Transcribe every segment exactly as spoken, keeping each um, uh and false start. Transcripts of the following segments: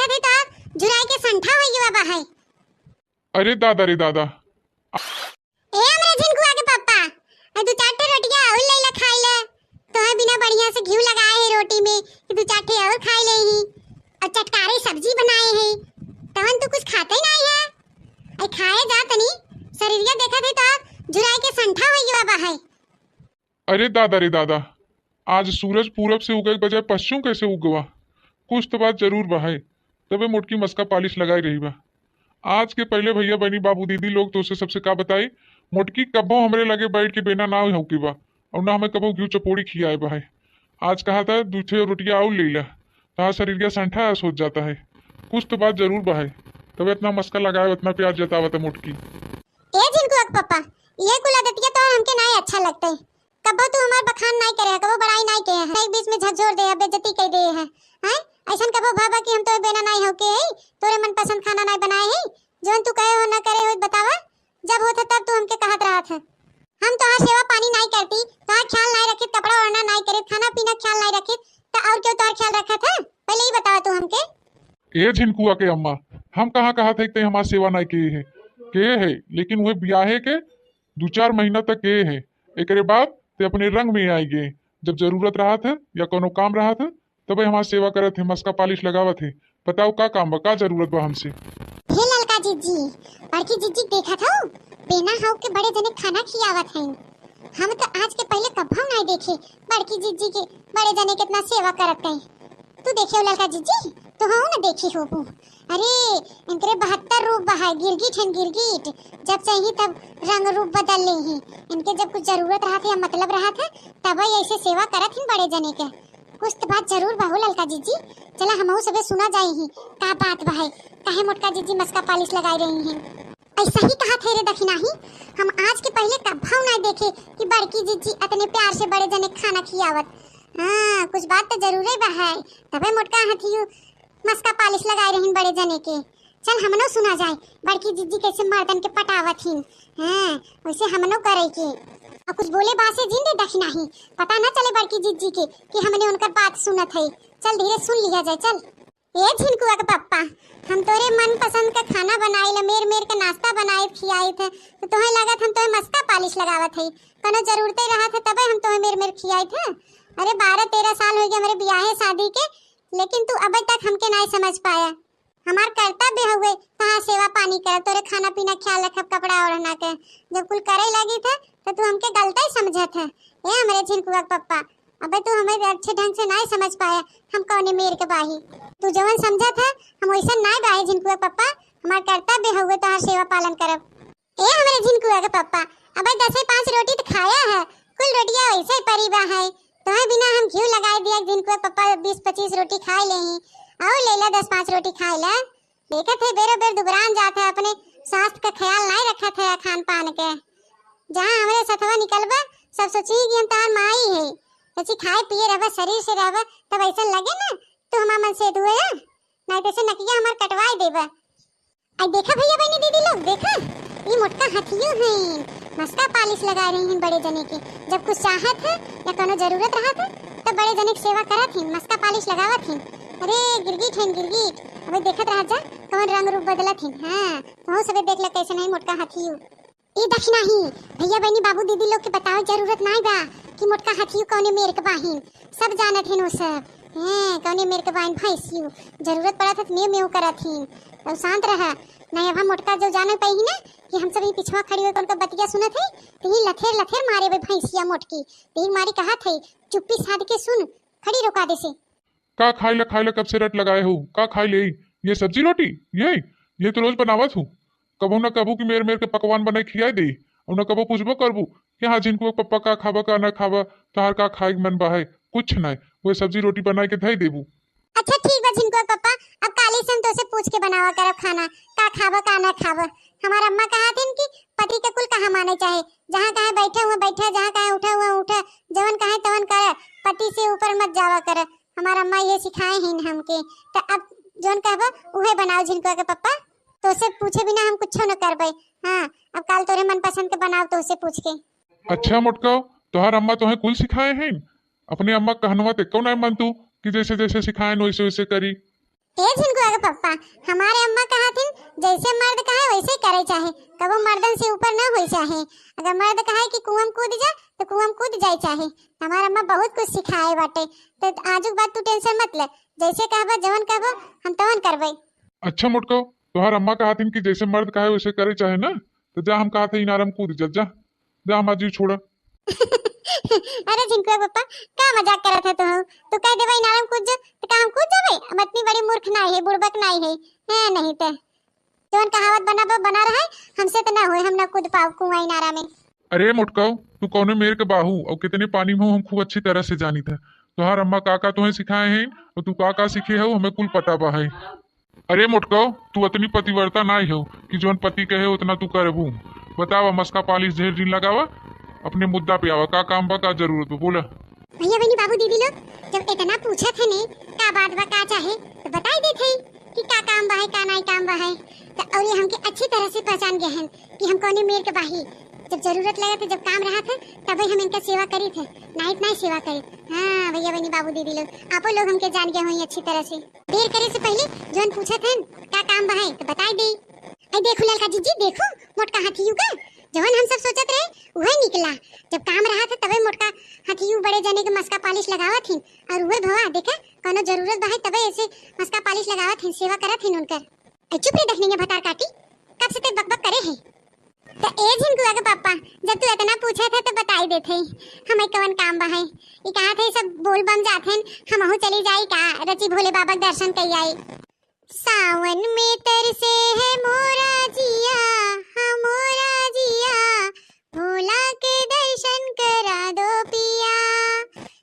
अरे तो झुराई के संठा होइ गवा बा है। अरे दादा रे दादा। ए हमरे झिनकुआ के पप्पा, ए दू चार ठे रोटिया अउर लइला खाई ले। तोहे बिना बढ़िया से घिउ लगाए है रोटी में कि दू चार ठे अउर खाई लेही। अउर चटकारी सब्जी बनाए है, तवन तू कुछ खाते ही नाहीं है। ए खाए जा तनी, शरीरिया देखत है तो झुराई के संठा होइ गवा बा है। अरे दादा रे दादा, आज सूरज पूरब से उगे के बजाय पश्चिम कैसे उगवा? कुछ तो बात जरूर बा है, तबे मोटकी मस्का पालिश लगाई रही बा। आज के पहिले भइया बहिनी बाबू दीदी लोग तोसे सबसे का बताई, मोटकी कबो हमरे लगे बैठ के बेना ना हौके बा, अउर ना हमें कबो घिउ चपोड़ी खियाए बा है। आज कहा था दू ठे रोटिया अउर लइला, तहार शरीरिया संठा अस होत जाता है। कुछ तो बात जरूर बा है, तबे इतना मस्का लगाए, इतना प्यार जतावत है मोटकी। ए झिनकुआ के पप्पा, ये कुल आदतिया तो हमके नाहीं अच्छा लगते। कबो तू हमार बखान नाहीं करे है, कबो बड़ाई नाहीं करे है, एक बीच में झकझोर दे है, बेइज्जती कर दे है। हैं? ऐसन कबो भवा कि हम तोहे बेना नाहीं हौके है, तोरे मनपसंद खाना नाहीं बनाए है, जवन तू कहे हो ना करे हो बतावा। जब होत है तब तू हमके कहत रहत है। हम तोहार सेवा पानी नाहीं करती, तोहार ख्याल नाहीं रखित, कपड़ा ओढ़ना नाहीं करित, खाना पीना ख्याल नाहीं रखित, त अउर केहू तोहार ख्याल रखत है? पहिले ई बतावा तू हमके। ए झिनकुआ के अम्मा, हम कहाँ कहत है कि ते हमार सेवा नाहीं किए है, किए है, लेकिन उहे बियाहे के दू चार महीना तक किए है। एकरे बाद ते अपने रंग में आइ गए। जब जरूरत रहत है या कउनो काम रहत है, तबे हमार सेवा करत है, मस्का पालिश लगावत है। बताओ का काम बा, का जरूरत बा हमसे? हे ललका जिज्जी, बड़की जिज्जी देखत हौ, बेना हौके बड़े जने खाना खियावत हैं। हम तो आज के पहिले कभौ नाहीं देखे बड़की जिज्जी के बड़े जने कितना सेवा करत हैं। तू देखे हो ललका जिज्जी, तू हौ न देखी होबू। अरे, इनकरे बहत्तर रूप बा है, गिरगिट हैं गिरगिट, जब चाही तब रंग रूप बदल ले ही। इनके जब कुछ जरूरत रहत है या मतलब रहत है, तब ऐसे सेवा करत हैं बड़े जने के। कुछ तो बात जरूर बा हो ललका जिज्जी, चला हमहू सबे सुना जाई ही का बात बा है, काहे मोटका जिज्जी मस्का पालिश लगाई रही हैं। ऐसा ही कहा थे रे दखिनाही, हम आज के पहिले कभौ नाहीं देखे कि बड़की जिज्जी अतने प्यार से बड़े जने खाना खियावत। हाँ, कुछ बात तो जरूरे बा है, तबे मोटका हथियू मस्का पालिश लगाए रहिन बड़े जने के। चल हमनो सुना जाए, बड़की जिज्जी कैसे मर्दन के पटावत हिन। हाँ, वैसे हमनो करे के। अउर कुछ बोले बासे जिन दे दखिनाही, पता ना चले बड़की जिज्जी के कि हमने उनकर बात सुनत है। चल धीरे सुन लिया जाए, चल। ए झिनकुआ के पप्पा, हम तोरे मनपसंद का खाना बनाई ला, मेर मेर के नाश्ता बनाई खियाई थे, तो तोहे लागत हम तोहे मस्का पालिश लगावत है। कउनो जरूरते रहत है तबे हम तोहे मेर मेर खियाई थे। अरे बारह तेरह साल होइ गए हमरे बियाहे शादी के, लेकिन तू अबे तक हमके नाहीं समझ पाया। हमार कर्तव्य हउए तहार सेवा पानी करब, तोरे खाना पीना ख्याल रखब, कपड़ा ओढ़ना के। जब कुल करे लागी थे तो तू हमके गलता ही समझत है। ए हमरे झिनकुआ के पप्पा, अबे तू हमें अच्छे ढंग से नाहीं समझ पाया, हम कौने मेर के बाही। तू जवन समझत है हम वैसन नाहीं बाही झिनकुआ के पप्पा, हमार कर्तव्य हउए तहार सेवा पालन करब। ए हमरे झिनकुआ के पप्पा, अबे दसे पाँच रोटी तो खाया है, कुल रोटिया वैसे ही परी बा है। तोहे बिना हम घिउ लगाए दिया, झिनकुआ के पप्पा बीस पच्चीस रोटी खाए ले ही, अउर लइला दस पाँच रोटी खाए ला। देखत है बेरो बेर दुबरान जात है, अपने स्वास्थ्य का ख्याल नाहीं रखत है खान पान के। जहाँ हमरे सथवा निकलबा, सब सोची कि हम तहार माई है, सोची खाए पिए रहबा, शरीर से रहबा, तब ऐसा लगे ना तू हमार मन से दुआ, नाहीं तो से नकिया हमार कटवाए देबा। आई देखा भइया बहिनी दीदी लोग, देखा, ई मोटका हथियो हैं, मस्का पालिश लगा रही हैं बड़े जने के। जब कुछ चाहत है या कउनो जरूरत रहत है, तब बड़े जने के सेवा करत हैं, मस्का पालिश लगावत हैं। अरे गिरगिट हैं गिरगिट, अबे देखत रह जा कौन रंग रूप बदलत हैं। हाँ, तोहू सबे देख ले कैसे नहीं मोटका हथियो। ई दखिनाही, भइया बहिनी बाबू दीदी लोग के बतावे जरूरत नाहीं बा कि मोटका हथियो कौने मेर के बाहिन। सब जानत हैं वो सब। हैं, कौने मेर के बाहिन भैंसियो। जरूरत पड़त है त मेव मेव करत हैं। तब शांत रहा। नाहीं अब हम मोटका जो जाने पाई ही ना कि हम सब ही पिछवा खड़ी होके उनका बतिया सुनत है, तो ही लथेर लथेर मारे बे भैंसिया मोटकी। तो ही मारी कहत है, चुप्पी साध के सुन, खड़ी रोका दे से। का खाइला खाइला कब से रट लगाए हो? का खाइ ले? ये सब्जी रोटी? ये, ये तो रोज बनावत हूँ। कबहू ना कबहू कि मेर मेर के पकवान बनाए खियाए दे, अउर ना कबहू पूछबो करबू कि हाँ झिनकुआ पप्पा का खाबा का ना खाबा, तोहार का खाए के मन बा है? कुछ नाहीं, वो सब्जी रोटी बनाए के धई देबू। अच्छा ठीक बा झिनकुआ पप्पा, अब काली से हम तोसे पूछ के बनावा करब खाना, का खाबा का ना खाबा। हमार अम्मा कहा थीन कि पति के कुल कहा माने चाहे, जहाँ कहे बैठे हुए बैठे, जहाँ कहे उठे हुए उठे, जवन कहे तवन करे, पति से ऊपर मत जावा करे। हमार अम्मा ये सिखाए हैं हमके, त अब जौन कहबो उहे बनाओ झिनकुआ के पप्पा। तोसे पूछे बिना हम कुछो न करबे। हाँ, अब काल तोरे मनपसंद के बनाओ तोसे पूछ के। अच्छा मोटका, तोहार अम्मा तोहे कुल सिखाए हैं? अपने अम्मा कहनवा ते कौन नाय मन तू कि जैसे जैसे सिखाए वैसे वैसे करी? ए झिनकुआ के पप्पा, हमारे अम्मा कहा थिन, जैसे मर्द कहे वैसे करे चाहे, कबो मर्दन से ऊपर ना होई चाहे। अगर मर्द कहे कि कुआं में कूद जा, तो कुआं में कूद जाए चाहे। हमार अम्मा बहुत कुछ सिखाए बाटे, तो आजुक बाद तू tension मत ले, जैसे कहबा, जवन कहबा, हम तवन करबे। अच्छा मोटको, तोहार अम्मा कहा थिन कि जैसे मर्द कहे वैसे करे चाहे ना, तो जा, हम कहा थे इनारम कूद जा, जा, जा, हमार जीव छोड़ा। अरे झिनकुआ पप्पा, का मजाक करत है तू? तू कह देबा इनारम कूद जा, तो का हम कूद जाबे? हम इतनी बड़ी मूर्ख नाई है, बुड़बक नाई है, है नहीं ते। जौन कहावत बना बा, बना रहे, हमसे तो ना होए, हम ना कूद पाओ कुआं इनारा में। अरे मोटकाऊ, तू कौने मेर के बाहू और कितने पानी में हो, हम खूब अच्छी तरह से जानी थे। तोहार अम्मा का का तुहें सिखाए हैं और तू का का सीखे हो, हमें कुल पता बा है। अरे मोटकाऊ, तू अतनी पतिव्रता नाई हो कि जौन पति कहे उतना तू करबू। बतावा, मस्का पालिश ढेर दिन लगावा, अपने मुद्दा पे आवा, का काम बा, का जरूरत बा, बोला। भैया बहनी बाबू दीदी लोग, जब इतना पूछत है ने, का बात बा, का चाहे, तो बताई देत है कि का काम बा है, का नाई काम बा है। तो और ये हमके अच्छी तरह से पहचान गए हैं कि हम कौने मेर के बाही। जब जरूरत लगे थे, जब काम रहा थे, तबे हम इनका सेवा करी थे, नाई तो नाई सेवा करी। हाँ भैया बहनी बाबू दीदी लोग, आपो लोग हमके जान गए होई अच्छी तरह से। देर करे से पहले जौन पूछत हन का काम बा है तो बताई दे। आई देखो ललका जीजी, देखो मोटका हाथियू का, जवन हम सब सोचत रहे उहे निकला। जब काम रहा था तबे मोटका हाथियू बड़े जने के मस्का पालिश लगावत हिन, और उहे भवा देखे कौनो जरूरत बा है तबे ऐसे मस्का पालिश लगावत हिन, सेवा करत हिन उनकर। ए चुप रे दखनिया भतार काटी, कब से ते बकबक करे है। त ए झिनकुआ के पापा, जब तू इतना पूछत है तो बताई देत है, हमें कवन काम बा है। ई कहा थे सब बोल बम जात हैं, हमहू चली जाई का, रची भोले बाबा के दर्शन कई आई। सावन में तरसे है मोरा जिया, हाँ मोरा जिया, भोला के दर्शन करा दो पिया।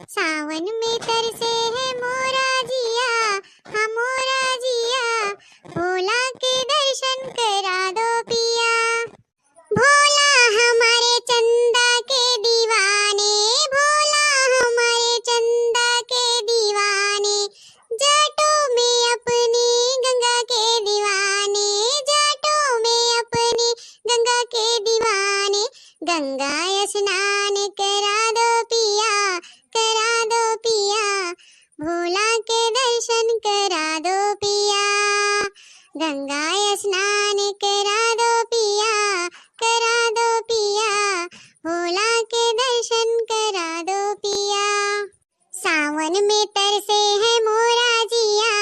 सावन में तरसे है मोरा जिया, हाँ मोरा जिया, भोला के दर्शन करा दो पिया। भोला हमारे चंदा के दीवाने, भोला हमारे चंदा के दीवाने, जाटों में अपनी गंगा के दीवाने, जाटों में अपनी गंगा के दीवाने, गंगा स्नान करा दो पिया, करा दो पिया, भोला के दर्शन करा दो पिया, गंगा स्नान करा दो पिया, करा दो पिया, भोला के दर्शन करा दो पिया। सावन में तरसे है मोरा जिया,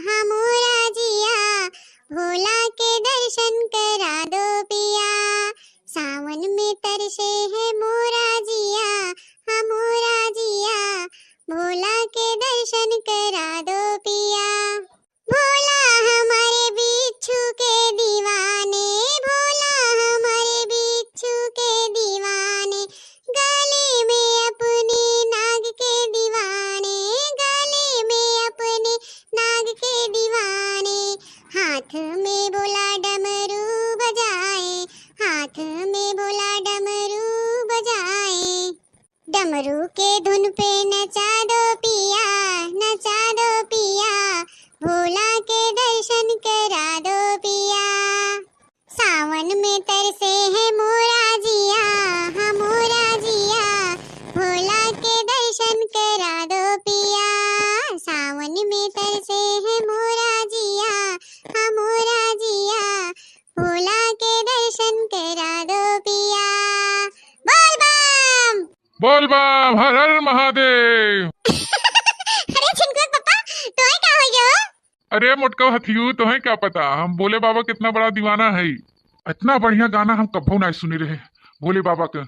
हाँ मोरा जिया, भोला के दर्शन करा दो पिया। सावन में तरसे है मोरा जिया, हाँ मोरा जिया, भोला के दर्शन करा दो पिया। भोला हमारे बिच्छू के दीवाने, भोला हमारे बिच्छू के दीवाने, गले में अपने नाग के दीवाने, गले में अपने नाग के दीवाने, हाथ में भोला डमरू बजाए, हाथ में भोला डमरू बजाए। डमरू के धुन पे नचा दो पिया, नचा दो पिया, भोला के दर्शन करा दो पिया। सावन में तरसे है मोरा जिया, हाँ मोरा जिया, भोला के दर्शन करा दो पिया। सावन में तरसे है मोरा जिया, हाँ मोरा जिया, भोला के दर्शन करा दो पिया। बोल बम। बोल बम, हर हर महादेव। अरे झिनकुआ पप्पा, तोहे का हो गयो? अरे मोटको हथियू, तोहे क्या पता, हम भोले बाबा के इतना बड़ा दीवाना है। इतना बढ़िया गाना हम कभो ना सुने रहे भोले बाबा के।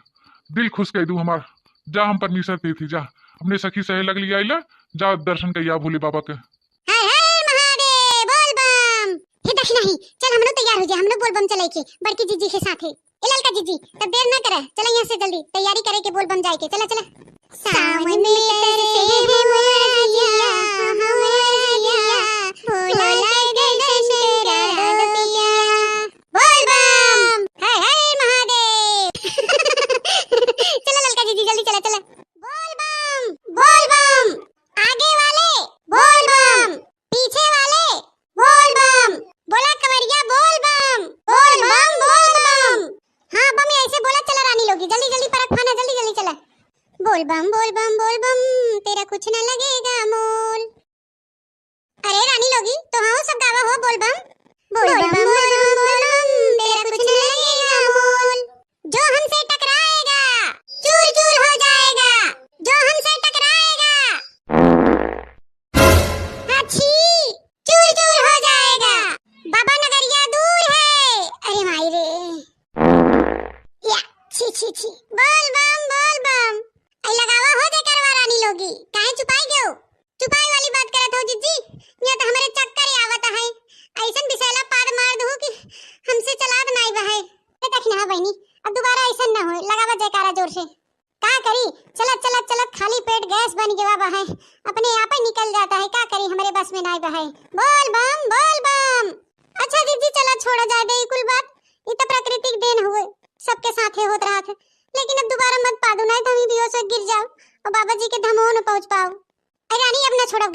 दिल खुश कर दू हमार। जा, हम परमेश्वर पे थी, जा, अपने सखी सहेलक लिया आइला, जा दर्शन करिया भोले बाबा के। हर हर महादेव, बोल बम। हे दखिना ही, चल हमनो तैयार हो जा, हमनो बोल बम चले के बड़की जीजी के साथे। ए ललका जीजी, तब देर ना करे, चला यहाँ से जल्दी तैयारी करे के बोल बम जाए के। चला, चला। सावन में तरसे है मोरा जिया, मोरा जिया, भोला के दर्शन करा दो पिया। बोल बम, हर हर महादेव। चला ललका जीजी, जल्दी चला, चला। बोल बम, बोल बम, आगे वाले बोल बम, पीछे वाले बोल बम। बोला कवरिया बोल बम, बोल बम, बोल बम। हाँ बम, ऐसे बोला चला रानी लोगी, जल्दी जल्दी परत फाना, जल्दी जल्दी चला। बोल बम, बोल बम, बोल बम, तेरा कुछ ना लगेगा मोल। अरे रानी लोगी, तो हाँ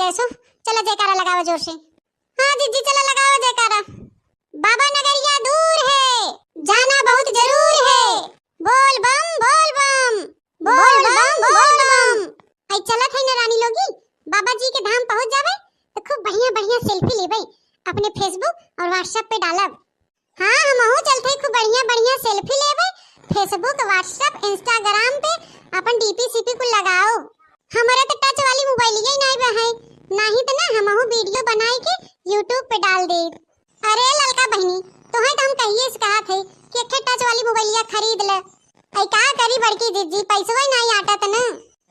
ऐसो, चला जयकारा लगावा जोर से। हाँ जिज्जी, चला लगावा जयकारा। बाबा नगरिया दूर है, जाना बहुत जरूर है। बोल बम, बोल बम, बोल बम, बोल बम। आई चलत है न रानी लोगी, बाबा जी के धाम पहुँच जावे तो खूब बढ़िया बढ़िया selfie लेबे, अपने Facebook और WhatsApp पे डालब। हाँ, हमहू चलते खूब बढ़िया बढ़िया selfie लेबे, Facebook, WhatsApp, Instagram पे अपन DP सीपी कुल लगाओ। हमारे तो touch वाली मोबाइलिया ही नाई बा है, नाही तो ना हमहू video बनाई के YouTube पे डाल दे। अरे ललका बहिनी, तोहे तो हम कहिए से कहत है कि एक ठे touch वाली मोबाइलिया खरीद ले। ऐ का करी बड़की जिज्जी, पैसवा ही नाई आटत न।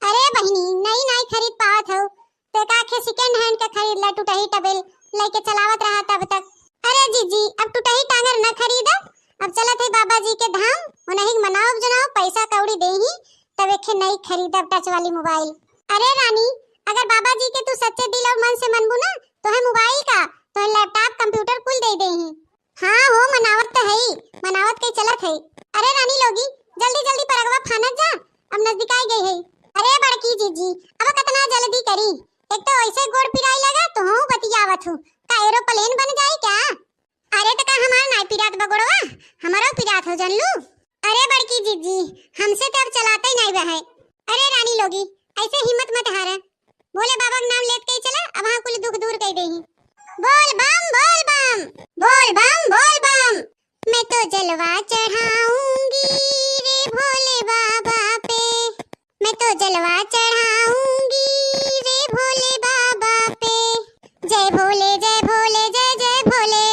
अरे बहिनी, नई नाई खरीद पावत हो, तो एक आखे second hand के खरीद ला, टूटही टबेल लेके चलावत रहा तब तक। अरे जिज्जी, अब टूटही टांगर न खरीदब, अब चलत है बाबा जी के धाम, उन्हीं के मनाओ जनाओ, पैसा कौड़ी देही, तब एक नई खरीदब touch वाली मोबाइल। अरे रानी, अगर बाबा जी के तू सच्चे दिल और मन से मनबू ना, तोहे मोबाइल का, तोहे laptop, computer कुल दे देही। हाँ हो, मनावत तो है ही, मनावत के चलत है। अरे रानी लोगी, जल्दी जल्दी परगवा फानत जा, अब नजदीकाई गई है। अरे बड़की जिज्जी, अब कतना जल्दी करी, एक तो ऐसे गोड़ पिराई लगा, तो हूँ बतियावत हूँ, का aeroplane बन जाई क्या? अरे तो का हमार नाई पिरात बा गोड़वा, हमारो पिरात हो जान लू। अरे बड़की जिज्जी, हमसे तो अब चलाते ही नाई बा है। अरे रानी लोगी, ऐसे हिम्मत मत हारे, भोले बाबा के नाम लेत के ही चला, अब हाँ कुल दुख दूर कर देही। बोल बम, बोल बम, बोल बम, बोल बम। मैं तो जलवा चढ़ाऊंगी रे भोले बाबा पे, मैं तो जलवा चढ़ाऊंगी रे भोले बाबा पे। जय भोले, जय भोले, जय जय भोले,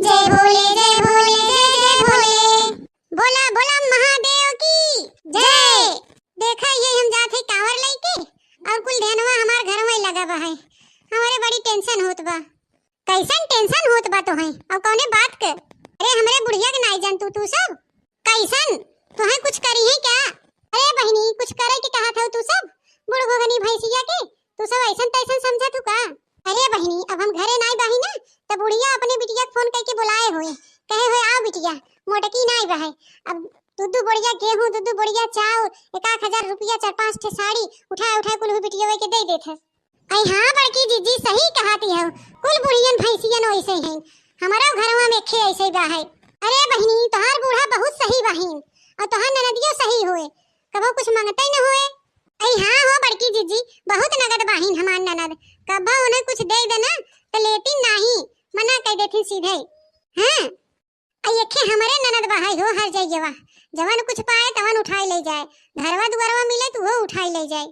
जय भोले, जय भोले, जय जय भोले। बोला बोला महादेव की जय। देखा ये हम जात है कांवर लेके और कुल ध्यानवा हमार घर में लगा बा है। हमारे बड़ी tension होत बा। कैसन tension होत बा तोहे और कौने बात के? अरे हमरे बुढ़िया के नाई जान तू, तू सब कैसन? तोहे कुछ करी है क्या? अरे बहिनी, कुछ करे के कहत हो तू सब? बूढ़ गोगनी भैंसिया के तू सब ऐसन तैसन समझत हो का? अरे बहिनी, अब हम घरे नाई बाही ना, तब बुढ़िया अपने बिटिया के फोन करके बुलाए होए, कहे होए, "आओ बिटिया, मोटकी नाई बा है, अब दू दू बोरिया गेहूं, दू दू बोरिया चाउर, एक आध हजार रुपया, चार पांच ठे साड़ी उठाए उठाए कुल बिटिया के दे देत है।" आई हाँ बड़की जिज्जी, सही कहती हो, कुल बुढ़ियन भैंसियन वैसे हैं, हमारा घरवा में खे ऐसे बा है। अरे बहिनी, तोहार बूढ़ा बहुत सही बहिन, और तोहार ननदियो सही होए, कबो कुछ मांगते न होए। आई हाँ हो बड़की जिज्जी, बहुत नगद बाहिन हमार ननद, कबो उन्हें कुछ दे देना तो लेती नाही, मना कर देती सीधे। हाँ, आई एखे हमरे ननद बा है हो हर जइयवा, जवन कुछ पाए तवन उठाई ले जाए, घरवा दुआरवा मिले तो वो उठाई ले जाए।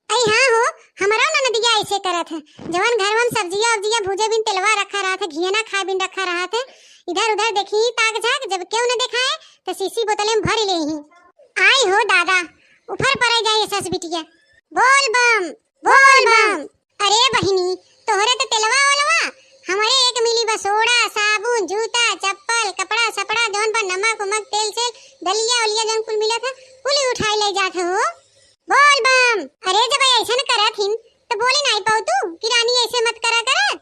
आई हाँ हो, हमरो ननदिया ऐसे करत है, जवन घरवा में सब्जिया उब्जिया भूजे बिन तेलवा रखा रहत है, घियना खाए बिन रखा रहत है, इधर उधर देखी ताक झाक, जब केहू न देखाए तो शीशी बोतले में भर ले ही। आई हो दादा, उफर परे जाए सस बिटिया। बोल बम, बोल बम। अरे बहिनी, तोहरे तो तेलवा ओलवा, हमरे एक मिली बसोड़ा, साबुन, जूता, चप्पल, कपड़ा सपड़ा, जौन बा नमक उमक, तेल सेल, दलिया उलिया जौन कुल मिलत है, कुल उठाई ले जात हो। बोल बम। अरे जब ऐसन करत हिन, तो बोली नाई पाऊ तू कि रानी ऐसे मत करा कर।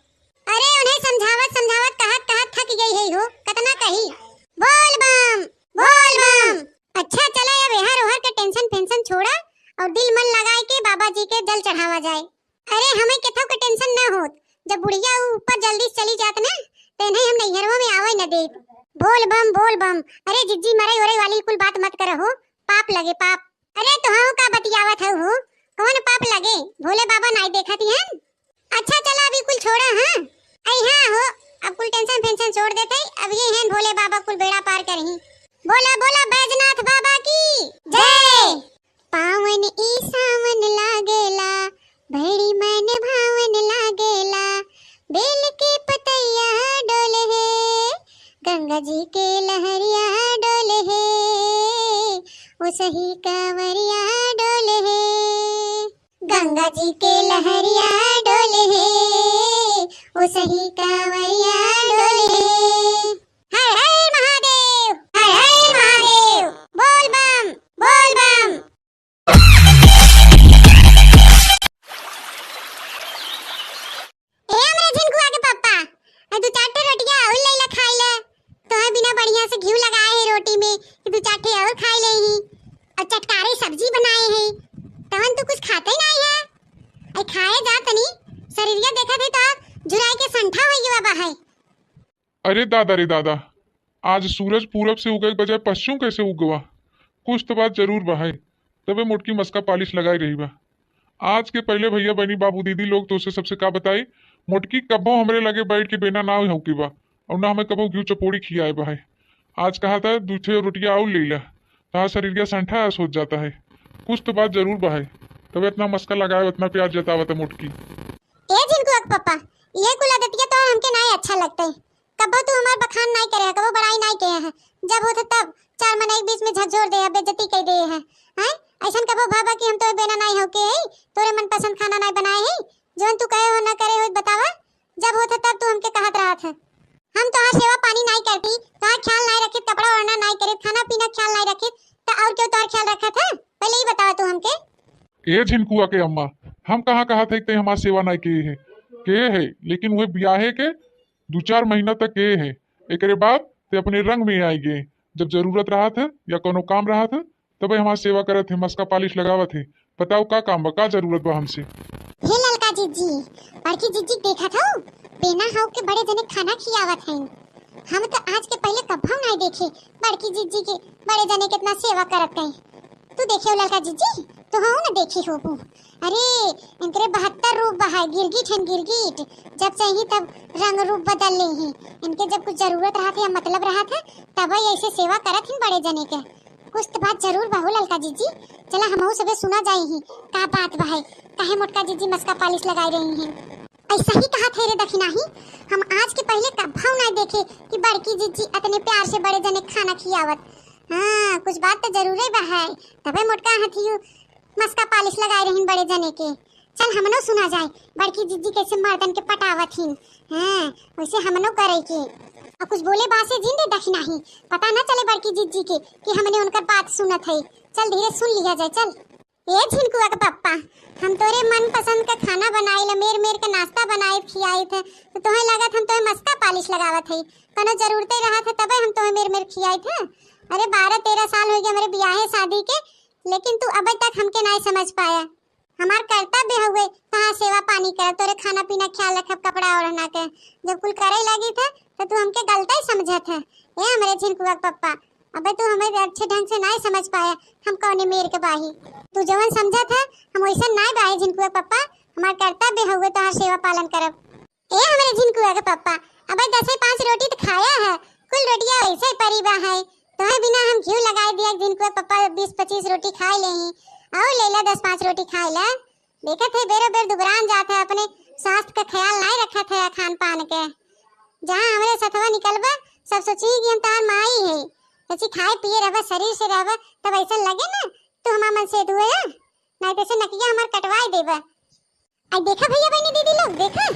अरे उन्हें समझावत समझावत कहत कहत थक गई है हो, कतना कही। बोल बम, बोल बम। अच्छा चला, अब एहर ओहर के tension फेंशन छोड़ा और दिल मन लगाए के बाबा जी के जल चढ़ावा जाए। अरे हमें केथो के tension ना होत, जब बुढ़िया ऊ ऊपर जल्दी से चली जात ना, तो इन्हें हम नैहरवा में आवे न देत। बोल बम, बोल बम। अरे जिज्जी, मरे ओरे वाली कुल बात मत करहो, पाप लगे पाप। अरे तोहू का बतियावत हऊ हो, कौन पाप लगे? भोले बाबा नाई देखत हन? अच्छा चला अभी कुल छोड़ा, हाँ? आई हाँ हो, अब कुल tension फेंशन छोड़ देते, अब ये हैं भोले बाबा कुल बेड़ा पार करही। बोला बोला बैजनाथ बाबा की जय। पावन ई सावन लागेला, बड़ी मन भावन लागेला, बेल के पतैया डोले हे, गंगा जी के लहरिया डोले हे, ओ सही कांवरिया डोले हे। गंगा जी के लहरिया डोले हे, ओ सही कांवरिया डोले हे। हर हर महादेव, हर हर महादेव, बोल बम, बोल बम। ए हमरे झिनकुआ के पप्पा, आ दू चार ठे रोटिया और ले ला खाई ले। तोहे बिना बढ़िया से घी लगाए है रोटी में कि दू चार ठे और खाई ले ही। और चटकारे सब्जी बनाए है, तवन तू कुछ खाते ही नहीं है। आई खाए जा तनी, शरीर अरे दादा रे दादा, आज सूरज पूरब से उगे के बजाय पश्चिम कैसे उगवा? कुछ तो बात जरूर बा है, तबे मोटकी मस्का पालिश लगाई रही बा। आज के पहले भैया बहनी बाबू दीदी लोग तोसे सबसे का बताई, मोटकी कब्बो हमरे लगे बैठ के बेना ना हौकी बा, और ना हमें कबो घी चपोड़ी खियाए बा है। आज कहा था दू ठे रोटियां और ले ला, तहार शरीर का संठा ऐस हो जाता है। कुछ तो बात जरूर बा है, तबे इतना मस्का लगाए, इतना प्यार जतावत है मोटकी। ए झिनकुआ के पप्पा, ये कुल आदतिया तो हमके नाई अच्छा लगता है। कबो तू हमार बखान नाई करे है, कबो बड़ाई नाई करे है। जब होत है तब चार मनई के बीच में झकझोर दे है, बेइज्जती कर दे है। हैं? ऐसन कबो भवा कि हम तोरे बेना नाई हौके है, तोरे मनपसंद खाना नाई बनाए है? जौन तू कहे हो ना करे हो बतावा, जब होत है तब तू हमके कहत रहत है। हम तोहार सेवा पानी नाई करती, तोहार ख्याल नाई रखित, कपड़ा ओढ़ना नाई करित, खाना पीना ख्याल नाई रखित, तो और क्यों तोहार ख्याल रखत है? पहले ही बतावा तू हमके। ए झिनकुआ के अम्मा, हम कहाँ कहत है ते हमार सेवा नाई किए है, किए है, लेकिन वह ब्याहे के दो चार महीना तक किए है, एकरे बाद ते अपने रंग में आई गए। जब जरूरत रहत है या कोनो काम रहत है, तबे हमार सेवा करत है, मस्का पालिश लगावत है। बताओ का काम बा, का जरूरत बा हमसे? हे ललका जिज्जी, बड़की जिज्जी के देखत हौ, बेना हौ के बड़े जने खाना खियावत हैं। हम तो आज के पहले कभौ नाई देखे बड़की जिज्जी के बड़े जने कितना सेवा करत हैं। तू देखे हो ललका जिज्जी, तो हौ ना देखी होबू। अरे, इनकरे बहत्तर रूप बहाय, गिरगिट हैं गिरगिट, जब चाही तब रंग रूप बदल ले हैं। इनके जब कुछ जरूरत रहत है या मतलब रहत है, तब ऐसे सेवा करत हैं बड़े जने के। कुछ तो बात जरूर बा हो ललका जिज्जी। चला हमहू सबे सुना जाई ही, का बात बा है, काहे मोटका जिज्जी मस्का पालिश लगाई रही हैं। ऐसा ही कहा थे रे दखिनाही, हम आज के पहले कभौ ना देखे कि बड़की जिज्जी अतने प्यार से बड़े जने खाना खियावत। हाँ, कुछ बात तो जरूरे बा है, तबे मोटका हथियू मस्का पालिश लगाए रहीन बड़े जने के। चल हमनो सुना जाए, बड़की जिज्जी कैसे मर्दन के पटावत हिन। हाँ, वैसे हमनो करे के। और कुछ बोले बासे जिन रे दखिनाही, पता ना चले बड़की जिज्जी के कि हमने उनकर बात सुनत है। चल धीरे सुन लिया जाए, चल। ए झिनकुआ के पप्पा, हम तोरे मनपसंद का खाना बनाई ला, मेर मेर के नाश्ता बनाई खियाई थे, तो तोहे लागत हम तोहे मस्का पालिश लगावत है। कोनो जरूरते रहत है तबे हम तोहे मेर मेर खियाई थे। अरे बारह तेरह साल हो गए हमरे बियाहे शादी के, लेकिन तू अबे तक हमके नाई समझ पाया। हमार कर्तव्य हउए तहार सेवा पानी करब, तोरे खाना पीना ख्याल रखब, कपड़ा ओढ़ना के। जब कुल करे लगी थे तो तू हमके गलते समझत है। ए हमरे झिनकुआ के पप्पा, अबे तू हमें अच्छे ढंग से नाई समझ पाया, हम कौने मेर के बाही। तू जवन समझत है हम वैसन नाई बाही झिनकुआ के पप्पा, हमार कर्तव्य हउए तहार सेवा पालन करब। ए हमरे झिनकुआ के पप्पा, अबे दसे पाँच रोटी तो खाया है, कुल रोटियां वैसे ही परी बा है। तोहे बिना हम घी लगाए दिया झिनकुआ के पप्पा, बीस पच्चीस रोटी खाए ले ही, और ले ला दस पाँच रोटी खाए ला। देखत है बेरो बेर दुबरान जात है, अपने स्वास्थ्य का ख्याल नाई रखत है खान पान के। जहाँ हमरे सथवा निकलबा, सब सोची कि हम तहार माई है। सोची खाए पिए रहबा, शरीर से रहबा, तब ऐसा लगे ना तू हमार मन से दुए है, नाई तो से नकिया हमार कटवाए देबा। आई देखा भैया बहनी दीदी लोग, देखा,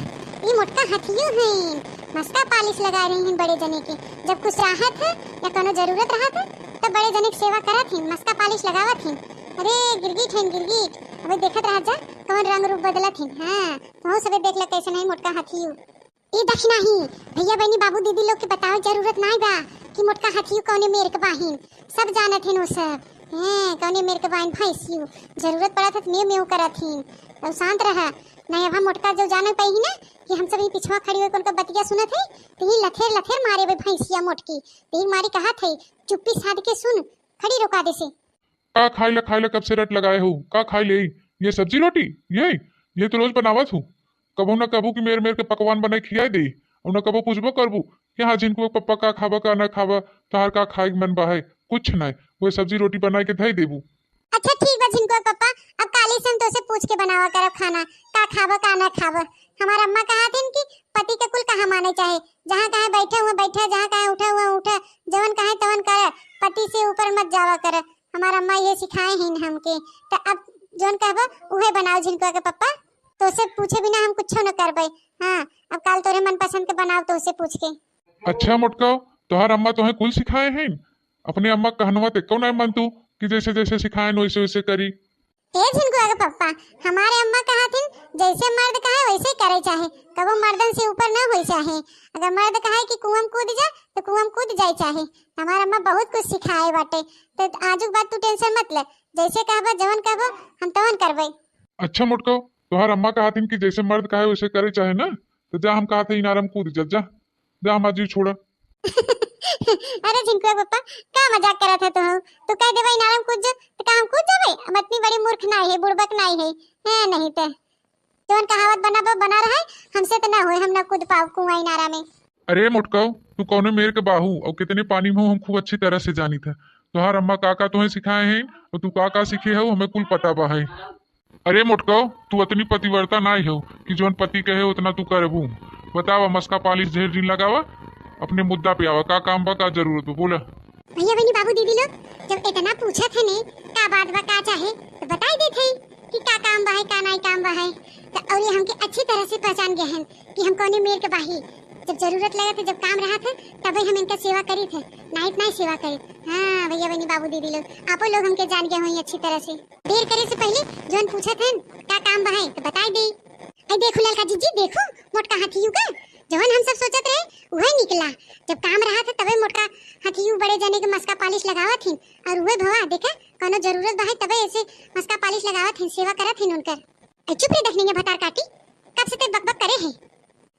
ये मोटका हथियो हैं, मस्का पालिश लगा रही हैं बड़े जने के। जब कुछ राहत है या कोनो जरूरत रहत है, तब बड़े जने के सेवा करत हैं, मस्का पालिश लगावत हैं। अरे गिरगिट हैं गिरगिट, अबे देखत रह जा, कौन रंग रूप बदलत हैं। हाँ, तोहू सबे देख ले कैसे नहीं मोटका हथियो। ई दखिनाही, भैया बहनी बाबू दीदी लोग के बतावे जरूरत नाई बा कि मोटका हथियो कौने मेर के बाहिन। सब जानत हिन वो सब। हैं, कौने मेर के बाहिन भैंसियो। जरूरत पड़त है त मेव मेव करत हिन। तब शांत रहा। नहीं अब हम मोटका जो जाने पाई ही ना कि हम सब ही पिछवा खड़ी होई उनका बतिया सुनत है, तो ही लथेर लथेर मारे बे भैंसिया मोटकी। तो ही मारी कहत है, चुप्पी साध के सुन, खड़ी रोका दे से। का खाइला खाइला कब से रट लगाए हो? का खाई ले? ये सब्जी रोटी? ये ये तो रोज बनावत हूँ। कबहू ना कबहू कि मेर मेर के पकवान बनाई खियाए दे, और ना कबहू पूछबो करबू कि हाँ झिनकुआ पप्पा का खाबा का ना खाबा, तहार का खाए के मन बा है? कुछ ना, वो सब्जी रोटी बनाए के धई देबू। अच्छा ठीक बा झिनकुआ पप्पा, अब काली से हम तोसे पूछ के बनावा करब खाना, का खाबा का ना खाबा। हमार अम्मा कहा थीन कि पति के कुल कहा माने चाहे, जहाँ कहे बैठे हुए बैठे, जहाँ कहे उठे हुए उठे, जवन कहे तवन करे, पति से ऊपर मत जावा करे। हमार अम्मा ये सिखाए हैं हमके। त अब जौन कहबो उहे बनाओ झिनकुआ के पप्पा, तोसे पूछे बिना हम कुछो न करबे। हाँ, अब काल तोरे मनपसंद के बनाओ तोसे पूछ के। अच्छा मोटका, तोहार अम्मा तोहे कुल सिखाए हैं? अपने अम्मा कहनवा ते कौन है मन तू कि जैसे जैसे सिखाए वैसे वैसे करी? ए झिनकुआ के पप्पा, हमारे अम्मा कहा थीन, जैसे मर्द कहे वैसे करे चाहे, कबो मर्दन से ऊपर न होई चाहे। अगर मर्द कहे कि कुआं में कूद जा तो कुआं में कूद जाए चाहे। हमार अम्मा बहुत कुछ सिखाए बाटे, तो आजुक बात तू टेंशन मत ले, जैसे कहबा जवन कहबो हम तवन करबे। अच्छा मोटको, तोहार अम्मा कहा थीन कि जैसे मर्द कहे वैसे करे चाहे ना, तो जा हम कहा थे इनारम कूद जा, जा। जा हमार जीव छोड़ा। अरे झिनकुआ पप्पा, का मजाक करत है तू? तू कह देबे इनारा में कूद जा, तो का हम कूद जाबे? हम इतनी बड़ी मूर्ख नाई है, बुड़बक नाई है, है नहीं तो। जवन कहावत बना बा, बना रहे, हमसे तो ना होए, हम ना कूद पाओ कुआं इनारा में। अरे मोटकऊ, तू कौने मेर के बाहू और कितने पानी में हो, हम खूब अच्छी तरह से जानित है। तोहार अम्मा का का तोहे सिखाए हैं और तू का का सीखे हो, हमें कुल पता बा है। अरे मोटकऊ, तू अतनी पतिव्रता नाई हो कि जौन पति कहे उतना तू करबू। बतावा, मस्का पालिश ढेर दिन लगावा, अपने मुद्दा पे आवा, का काम बा, का जरूरत बा, बोला। भैया बहनी बाबू दीदी लोग, जब इतना पूछत है ने, का बात बा, का चाहे, तो बताई देत है कि का काम बा है, का नाई काम बा है। तो और ये हमके अच्छी तरह से पहचान गए हैं कि हम कौने मेर के बाही। जब जरूरत लगत है, जब काम रहत है, तबे हम इनका सेवा करीत है, नाई तो नाई सेवा करीत। हाँ भैया बहनी बाबू दीदी लोग, आपो लोग हमके जान गए होई अच्छी तरह से। देर करे से पहले जौन पूछत हन का काम बा है तो बताई दे। आई देखो ललका जीजी, देखो मोटका हाथियू का, जौन हम सब सोचत रहे उहे निकला। जब काम रहत है तबे मोटका हाथियू बड़े जने के मस्का पालिश लगावत हिन, और उहे भवा देखा कौनो जरूरत बा है तबे ऐसे मस्का पालिश लगावत हिन, सेवा करत हिन उनकर। आई चुप रे दखनेंगे भतार काटी, कब से ते बकबक करे है।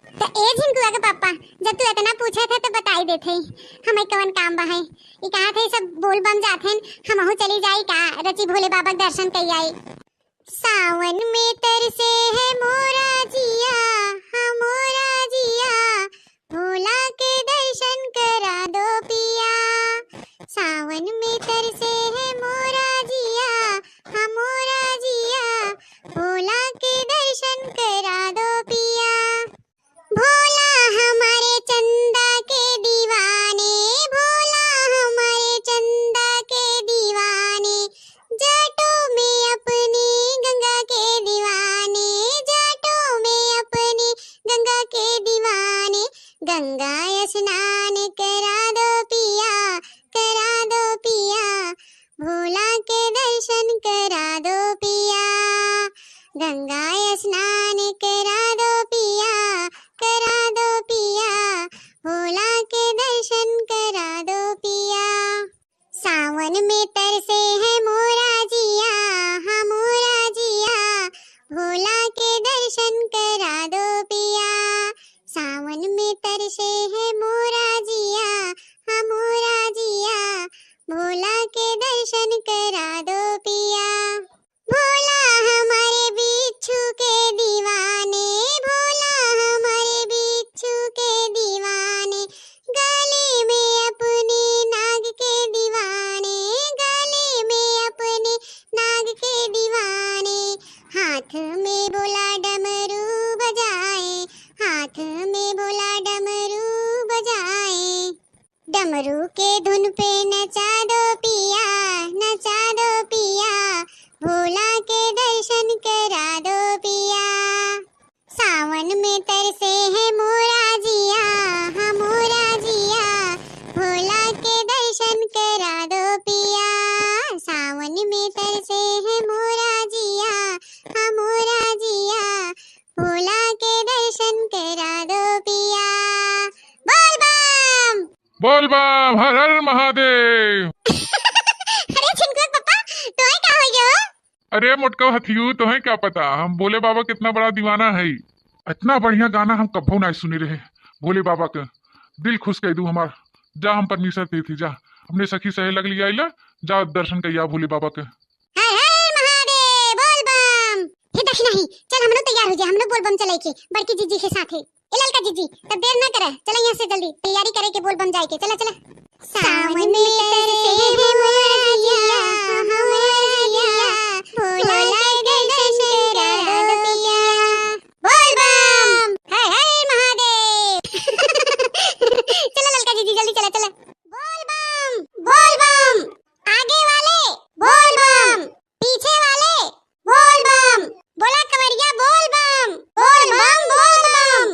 तो ए झिनकुआ के पापा, जब तू इतना पूछत है तो बताई देत है, हमें कवन काम बा है। ई कहत है सब बोल बम जात हैं, हमहू चली जाई का, रची भोले बाबा के दर्शन कई आई। सावन में तरसे है मोरा जिया, हाँ मोरा जिया, भोला के दर्शन करा दो पिया। सावन में तरसे है मोरा जिया, हाँ मोरा जिया, भोला के दर्शन करा दो पिया। भोला हमारे चंदा के दीवाने, भोला हमारे चंदा के दीवाने, जाटों में अपनी गंगा के दीवाने, जाटों में अपनी गंगा के दीवाने, गंगा स्नान करा दो पिया, करा दो पिया, भोला के दर्शन करा दो पिया, गंगा स्नान करा दो पिया, करा दो पिया, भोला के दर्शन करा दो पिया। सावन में तरसे है मोरा जिया, हाँ मोरा जिया, भोला के दर्शन करा दो पिया। सावन में तरसे है मोरा जिया, हाँ मोरा जिया, भोला के दर्शन करा दो पिया। भोला हमारे बिच्छू के दीवाने, भोला हमारे बिच्छू के दीवाने, गले में अपने नाग के दीवाने, गले में अपने नाग के दीवाने, हाथ में भोला डमरू बजाए, हाथ में भोला डमरू बजाए। डमरू के धुन पे नचा दो पिया, नचा दो पिया, भोला के दर्शन करा दो पिया। सावन में तरसे है मोरा जिया, हाँ मोरा जिया, भोला के दर्शन करा दो पिया। सावन में तरसे है मोरा जिया, हाँ मोरा जिया, भोला के दर्शन करा दो पिया। बोल बम। बोल बम, हर हर महादेव। अरे झिनकुआ के पप्पा, तोहे का हो गयो? अरे मोटका हथियू, तोहे क्या पता, हम भोले बाबा के इतना बड़ा दीवाना है। इतना बढ़िया गाना हम कभो ना सुने रहे भोले बाबा के। दिल खुश कर दू हमार। जा, हम परमेश्वर पे थी, जा अपने सखी सहेलग लिया आइला, जा दर्शन करिया भोले बाबा के। हर हर महादेव, बोल बम। हे दखिनही, चल हमनो तैयार हो जा, हमनो बोल बम चले के बड़की जीजी के साथे। ए ललका जीजी, तब देर ना करे, चला यहाँ से जल्दी तैयारी करे के बोल बम जाए के। चला, चला। सावन में तरसे है मोरा जिया, मोरा जिया, भोला के दर्शन करा दो पिया। बोल बम, हर हर महादेव। चला ललका जीजी, जल्दी चला, चला। बोल बम, बोल बम। आगे वाले बोल बम, पीछे वाले बोल बम। बोला कवरिया बोल बम, बोल बम, बोल बम।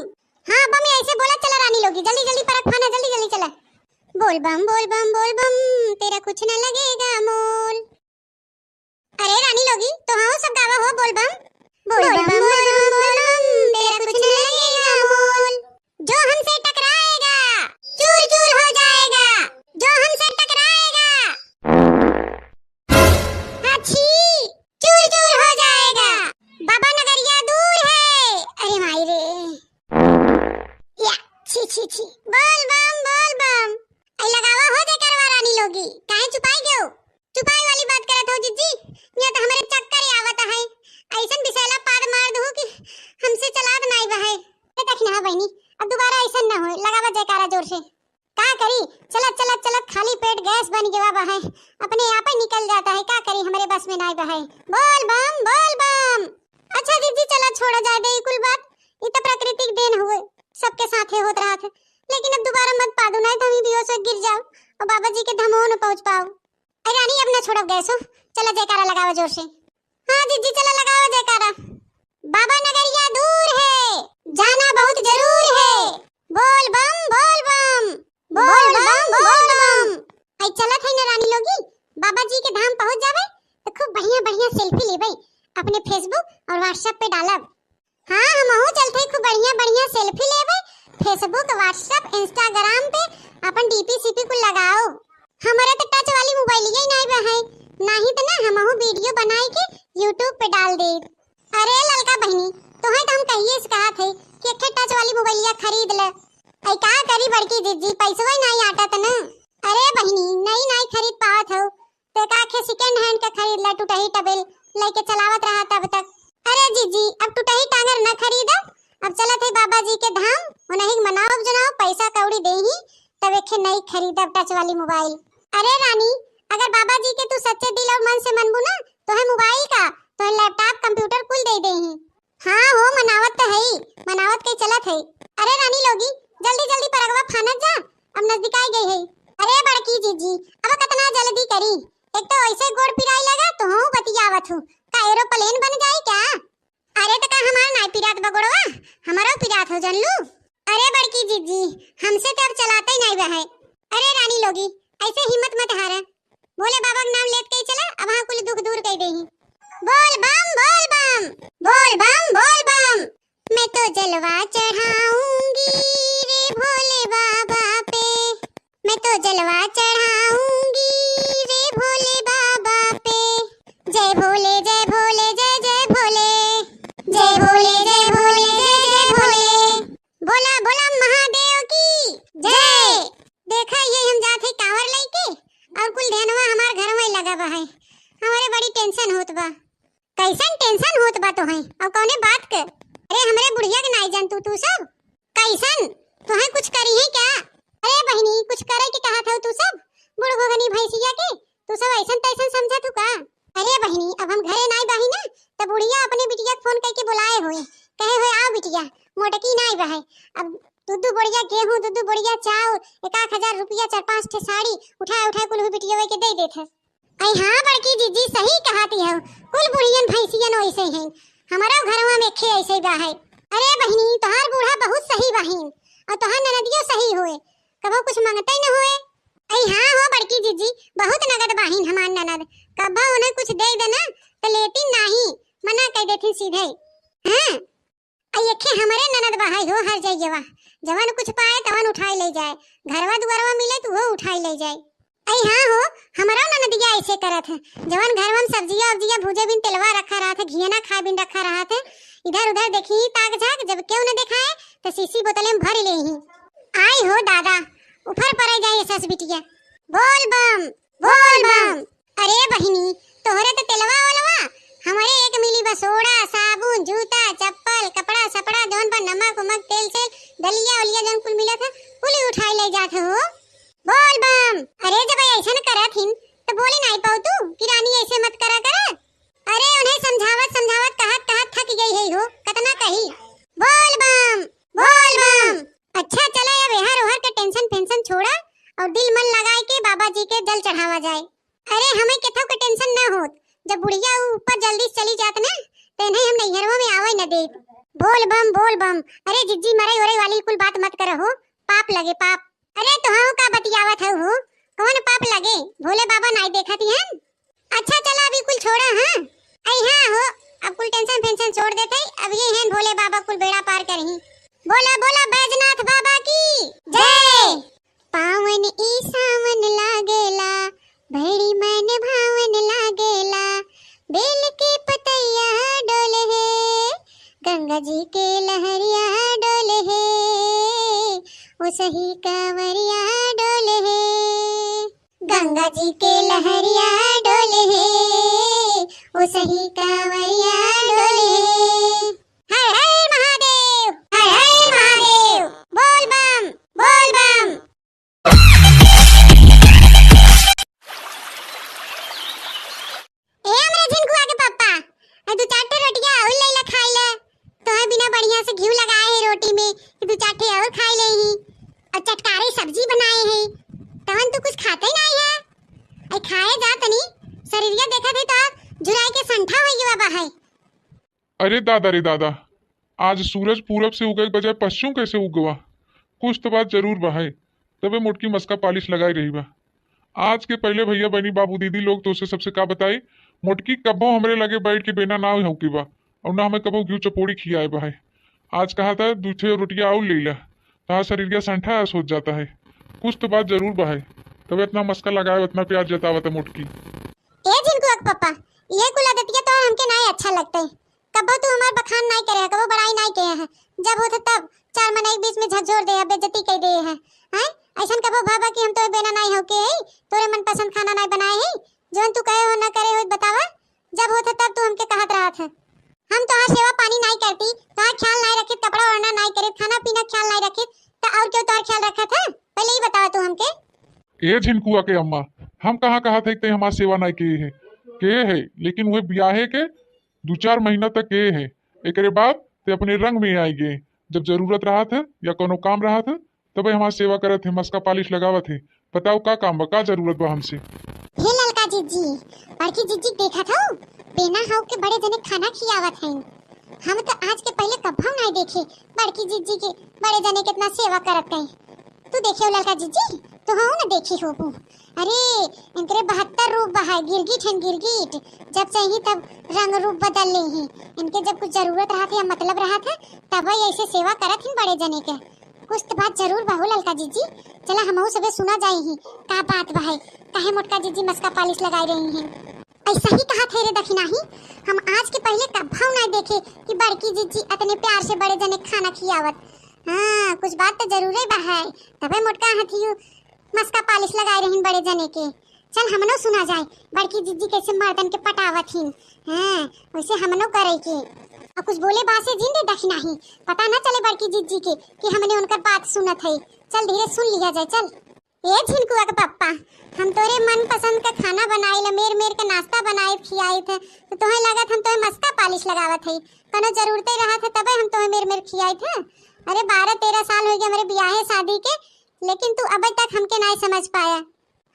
हाँ बम, ऐसे बोला चला रानी लोगी, जल्दी जल्दी परत फाना, जल्दी जल्दी चला। बोल बम, बोल बम, बोल बम, तेरा कुछ न लगेगा मोल। अरे रानी लोगी, तो हाँ सब गावा हो बोल बम। बोल बम, बोल बम, बोल बम, तेरा कुछ न लगेगा मोल। जो हमसे टकराएगा, चूर चूर हो जाएगा। जो हमसे टकराएगा, हाथी चूर चूर हो जाएगा। बाबा नगरिया दूर है। अरे माई रे। या, छी, छी, छी। बोल बम, बोल बम। आई लगावा हो जयकारवा रानी लोगी, काहे चुपाई गयो? चुपाई वाली बात करत हो जिज्जी, यहाँ तो हमरे चक्कर ही आवत है। ऐसन बिसैला पाद मार दू कि हमसे चलात नाई बहे। ये देख ना बहिनी, अब दोबारा ऐसन ना होए, लगावा जयकारा जोर से। का करी, चलत चलत चलत खाली पेट गैस बन गवा बहे। अपने आप ही निकल जाता है, का करी, हमरे बस में नाई बहे। बोल बम, बोल बम। अच्छा जिज्जी, चला छोड़ा जाए दे ई कुल बात, ई तो प्राकृतिक देन हुए, सबके साथे होत रहत है। लेकिन अब दोबारा मत पादू, नहीं तो हम ही बेहोश हो गिर जाओ और बाबा जी के धामो न पहुँच पाओ। अरे रानी, अब ना छोड़ब गैसो, चला जयकारा लगावा जोर से। हाँ जिज्जी, चला लगावा जयकारा। बाबा नगरिया दूर है, जाना बहुत जरूर है। बोल बम, बोल बम, बोल बम, बोल बम। आई चलत है ना रानी लोगी, बाबा जी के धाम पहुँच जावे तो खूब बढ़िया बढ़िया selfie लेबे, अपने Facebook और WhatsApp पे डालब। हाँ, हमहू चलत है, खूब बढ़िया बढ़िया selfie लेबे, Facebook, WhatsApp, Instagram पे अपन DP सीपी कुल लगाओ। हमरे तो touch वाली मोबाइलिया ही नाई बा है, नाही तो ना हमहू video बनाई के YouTube पे डाल दे। अरे ललका बहिनी, तोहे तो हम कहिए से कहत है कि एक ठे touch वाली मोबाइलिया खरीद ले। ऐ का करी बड़की जिज्जी, पैसवा ही नाई आटत ना। अरे बहिनी, नई नाई खरीद पावत हो, तो एक आखे second hand के खरीद ला, टूटही टबेल लेके चलावत रहा तब तक। अरे जिज्जी, अब टूटही टांगर न खरीदब, अब चलत है बाबा जी के धाम, उन्हीं के मनाओ, अब जनाओ, पैसा कौड़ी देही, तब एक नई खरीदब touch वाली मोबाइल। अरे रानी, अगर बाबा जी के तू सच्चे दिल और मन से मनबू ना, तो है मोबाइल का, तो है laptop, computer कुल दे देही। हाँ हो, मनावत तो है, मनावत के चलत है। अरे रानी लोगी, जल्दी जल्दी परगवा फानत जा, अब नजदीकाई गई है। अरे बड़की जिज्जी, अब कितना जल्दी करी, एक तो ऐसे गोड़ पिराई लगा, तो हूँ बतियावत हूँ, का aeroplane बन जाए क्या? अरे तो का हमार नाई पिरात बा गोड़वा, हमारो पिरात हो जान लू। अरे बड़की जिज्जी, हमसे तो अब चलाते ही नाई बा है। अरे रानी लोगी, ऐसे हिम्मत मत हारा, भोले बाबा के नाम लेत के ही चला, अब हाँ कुल दुख दूर कर देही। बोल बम, बोल बम, बोल बम, बोल बम। मैं तो जलवा चढ़ाऊंगी रे भोले बाबा पे, मैं तो जलवा चढ़ाऊंगी रे भोले बाबा पे। जय भोले, जय भोले, जय जय भोले। जय भोले, जय भोले, जय जय भोले। बोला, बोला महादेव की जय। देखा, ये हम जात है कांवर लेके और कुल ध्यानवा हमार घर में लगा बा है। हमारे बड़ी tension होत बा। कैसन tension होत बा तोहे? और कौने बात के? अरे हमरे बुढ़िया के नाई जान तू, तू सब कैसन? तोहे कुछ करी है क्या? अरे बहिनी, कुछ करे के कहत हो तू सब? बूढ़ घोघनी भैंसिया के तू सब ऐसन तैसन समझत हो का? अरे बहिनी, अब हम घरे नाई बाही ना, तब बुढ़िया अपने बिटिया के फोन करके बुलाए होए, कहे होए, "आओ बिटिया, मोटकी नाई बहे, अब दू दू बोरिया गेहूं, दू दू बोरिया चाउर, एक आध हजार रुपया, चार पांच ठे साड़ी उठाए उठाए कुल बिटिया के दे देत है।" अरे हाँ बड़की जिज्जी, सही कहती हो, कुल बुढ़ियन भैंसियन वैसे हैं, हमारा घरवा में खे ऐसे बा है। अरे बहिनी, तोहार बूढ़ा बहुत सही बाहिन, और तोहार ननदियो सही होए, कबो कुछ मांगते ही न होए। अरे हाँ हो बड़की जिज्जी, बहुत नगद बाहिन हमार ननद, कबो उन्हें कुछ दे देना तो लेती नाही, मना कर देती सीधे। हाँ, अरे यखे हमरे ननद बहाई हो हर जइयवा, जवन कुछ पाए तवन उठाई ले जाए, घरवा दुआरवा मिले तो वो उठाई ले जाए। अरे हाँ हो, हमरो ननदिया ऐसे करत है, जवन घरवा में सब्जिया उब्जिया भूजे बिन तेलवा रखा रहत है, घियना खाए बिन रखा रहत है, इधर उधर देखी ताक झाक, जब केहू न देखाए तो शीशी बोतले में भर ले ही। आई हो दादा, उफर पड़े जाए सस बिटिया। बोल बम, बोल बम। अरे बहिनी, तोहरे तो तेलवा ओलवा, हमरे एक मिली बसोड़ा, साबुन, जूता, चप्पल, कपड़ा सपड़ा, जौन पर नमक उमक, तेल सेल, दलिया उलिया जौन कुल मिलत है, कुल उठाई ले जात हो। बोल बम। अरे जब ऐसन करत हिन, तो बोली नाई पाऊ तू कि रानी ऐसे मत करा कर। अरे उन्हें समझावत समझावत कहत कहत थक गई है हो, कतना कही। बोल बम, बोल बम। अच्छा चला, अब एहर ओहर के tension फेंशन छोड़ा और दिल मन लगाए के बाबा जी के जल चढ़ावा जाए। अरे हमें केथव के tension ना होत, जब बुढ़िया ऊ ऊपर जल्दी से चली जात ना, तो इन्हें हम नैहरवा में आवे न देत। बोल बम, बोल बम। अरे जिज्जी, मरे ओरे वाली कुल बात मत करहो, पाप लगे पाप। अरे तोहाओ का बतियावत हऊ हो, कौन पाप लगे? भोले बाबा नाई देखत ही हन। अच्छा चला अभी कुल छोड़ा, हाँ। आई हाँ हो, अब कुल tension फेंशन छोड़ देते, अब ये हैं भोले बाबा कुल बेड़ा पार करही। बोला बोला बैजनाथ बाबा की जय। पावन ई सावन लागेला, बड़ी मन भावन लागेला, बेल के पतैया डोले है, गंगा जी के लहरिया डोले है, ओ सही कांवरिया डोले है, गंगा जी के लहरिया डोले है, ओ सही कांवरिया डोले है। हर हर महादेव, हर हर महादेव, बोल बम, बोल बम। ए हमरे झिनकुआ के पप्पा, ए दू चार ठे रोटिया और ले ला खाई ले। तोहे बिना बढ़िया से घिउ लगाए है रोटी में कि दू चार ठे और खाई ले ही। और चटकारे सब्जी बनाए है, तवन तू कुछ खाते ही नहीं है। ए खाए जा तनी, शरीरिया देखत है तो झुराए के संठा हो गया बा है। अरे दादा रे दादा, आज सूरज पूरब से उगे के बजाय पश्चिम कैसे उगवा? कुछ तो बात जरूर बा है, तबे मोटकी मस्का पालिश लगाई रही बा। आज के पहले भैया बहनी बाबू दीदी लोग तोसे सबसे का बताई, मोटकी कबो हमरे लगे बैठ के बेना ना हौके बा, और ना हमें कबो घिउ चपोड़ी खियाए बा है। आज कहा था दू ठे रोटिया और ले ला, तहार शरीरिया संठा अस होत जाता है। कुछ तो बात जरूर बा है, तबे इतना मस्का लगाए, इतना प्यार जतावत है मोटकी। ए झिनकुआ के पप्पा, ये कुल आदतिया तो हमके नाई अच्छा लगते। कबो तू हमार बखान नाई करे है, कबो बड़ाई नाई करे है। जब होत है तब चार मनई के बीच में झकझोर दे है, बेइज्जती कर दे है। हैं? ऐसन कबो भवा कि हम तोरे बेना नाई हौके है, तोरे मनपसंद खाना नाई बनाए है, जौन तू कहे हो ना करे हो बतावा। जब होत है तब तू हमके कहत रहत है। हम तोहार सेवा पानी नाई करती, तोहार ख्याल नाई रखित, कपड़ा ओढ़ना नाई करित, खाना पीना ख्याल नाई रखित, त और क्यों तोहार ख्याल रखत है? पहले ही बतावा तू हमके। ए झिनकुआ के अम्मा, हम कहाँ कहत है ते हमार सेवा नाई किए है, के है, लेकिन वह ब्याहे के दू चार महीना तक के है, एकरे बाद ते अपने रंग में आइ गए। जब जरूरत रहत है या कोनो काम रहत है, तबे हमार सेवा करत है, मस्का पालिश लगावत है। बताओ का काम बा, का जरूरत बा हमसे? हे ललका जिज्जी, बड़की जिज्जी देखत हौ, बेना हौ के बड़े जने खाना खियावत हैं। हम तो आज के पहले कभौ नाई देखे बड़की जिज्जी के बड़े जने कितना सेवा करत हैं। तू देखे हो ललका जिज्जी, तो हौ ना देखी होबू। अरे, इनकरे बहत्तर रूप बा है, गिरगिट हैं गिरगिट। जब चाही तब रंग रूप बदल ले ही। इनके जब कुछ जरूरत रहत है या मतलब रहत है, तब वही ऐसे सेवा करत हैं बड़े जने के। कुछ तो बात जरूर बा हो ललका जिज्जी। चला हमहू सबे सुना जाई ही, का बात बा है, काहे मोटका जिज्जी मस्का पालिश लगाई रही हैं। ऐसा ही कहा थे रे दखिनाही, हम आज के पहले कभौ ना देखे कि बड़की जिज्जी इतने प्यार से बड़े जने खाना खियावत। हाँ, कुछ बात तो जरूरे बा है, तबे मोटका हथियू मस्का पालिश लगाए रहिन बड़े जने के। चल हमनो सुना जाए, बड़की जिज्जी कैसे मर्दन के पटावत हिन। हाँ, वैसे हमनो करे के। और कुछ बोले बासे जिन दे दखिनाही, पता ना चले बड़की जिज्जी के कि हमने उनकर बात सुनत है। चल धीरे सुन लिया जाए, चल। ए झिनकुआ के पप्पा, हम तोरे मनपसंद का खाना बनाई ला, मेर मेर के नाश्ता बनाई खियाई थे, तो तोहे लागत हम तोहे मस्का पालिश लगावत है। कोनो जरूरते रहत है तबे हम तोहे मेर मेर खियाई थे। अरे बारह तेरह साल हो गए हमरे बियाहे शादी के, लेकिन तू अबे तक हमके नाई समझ पाया।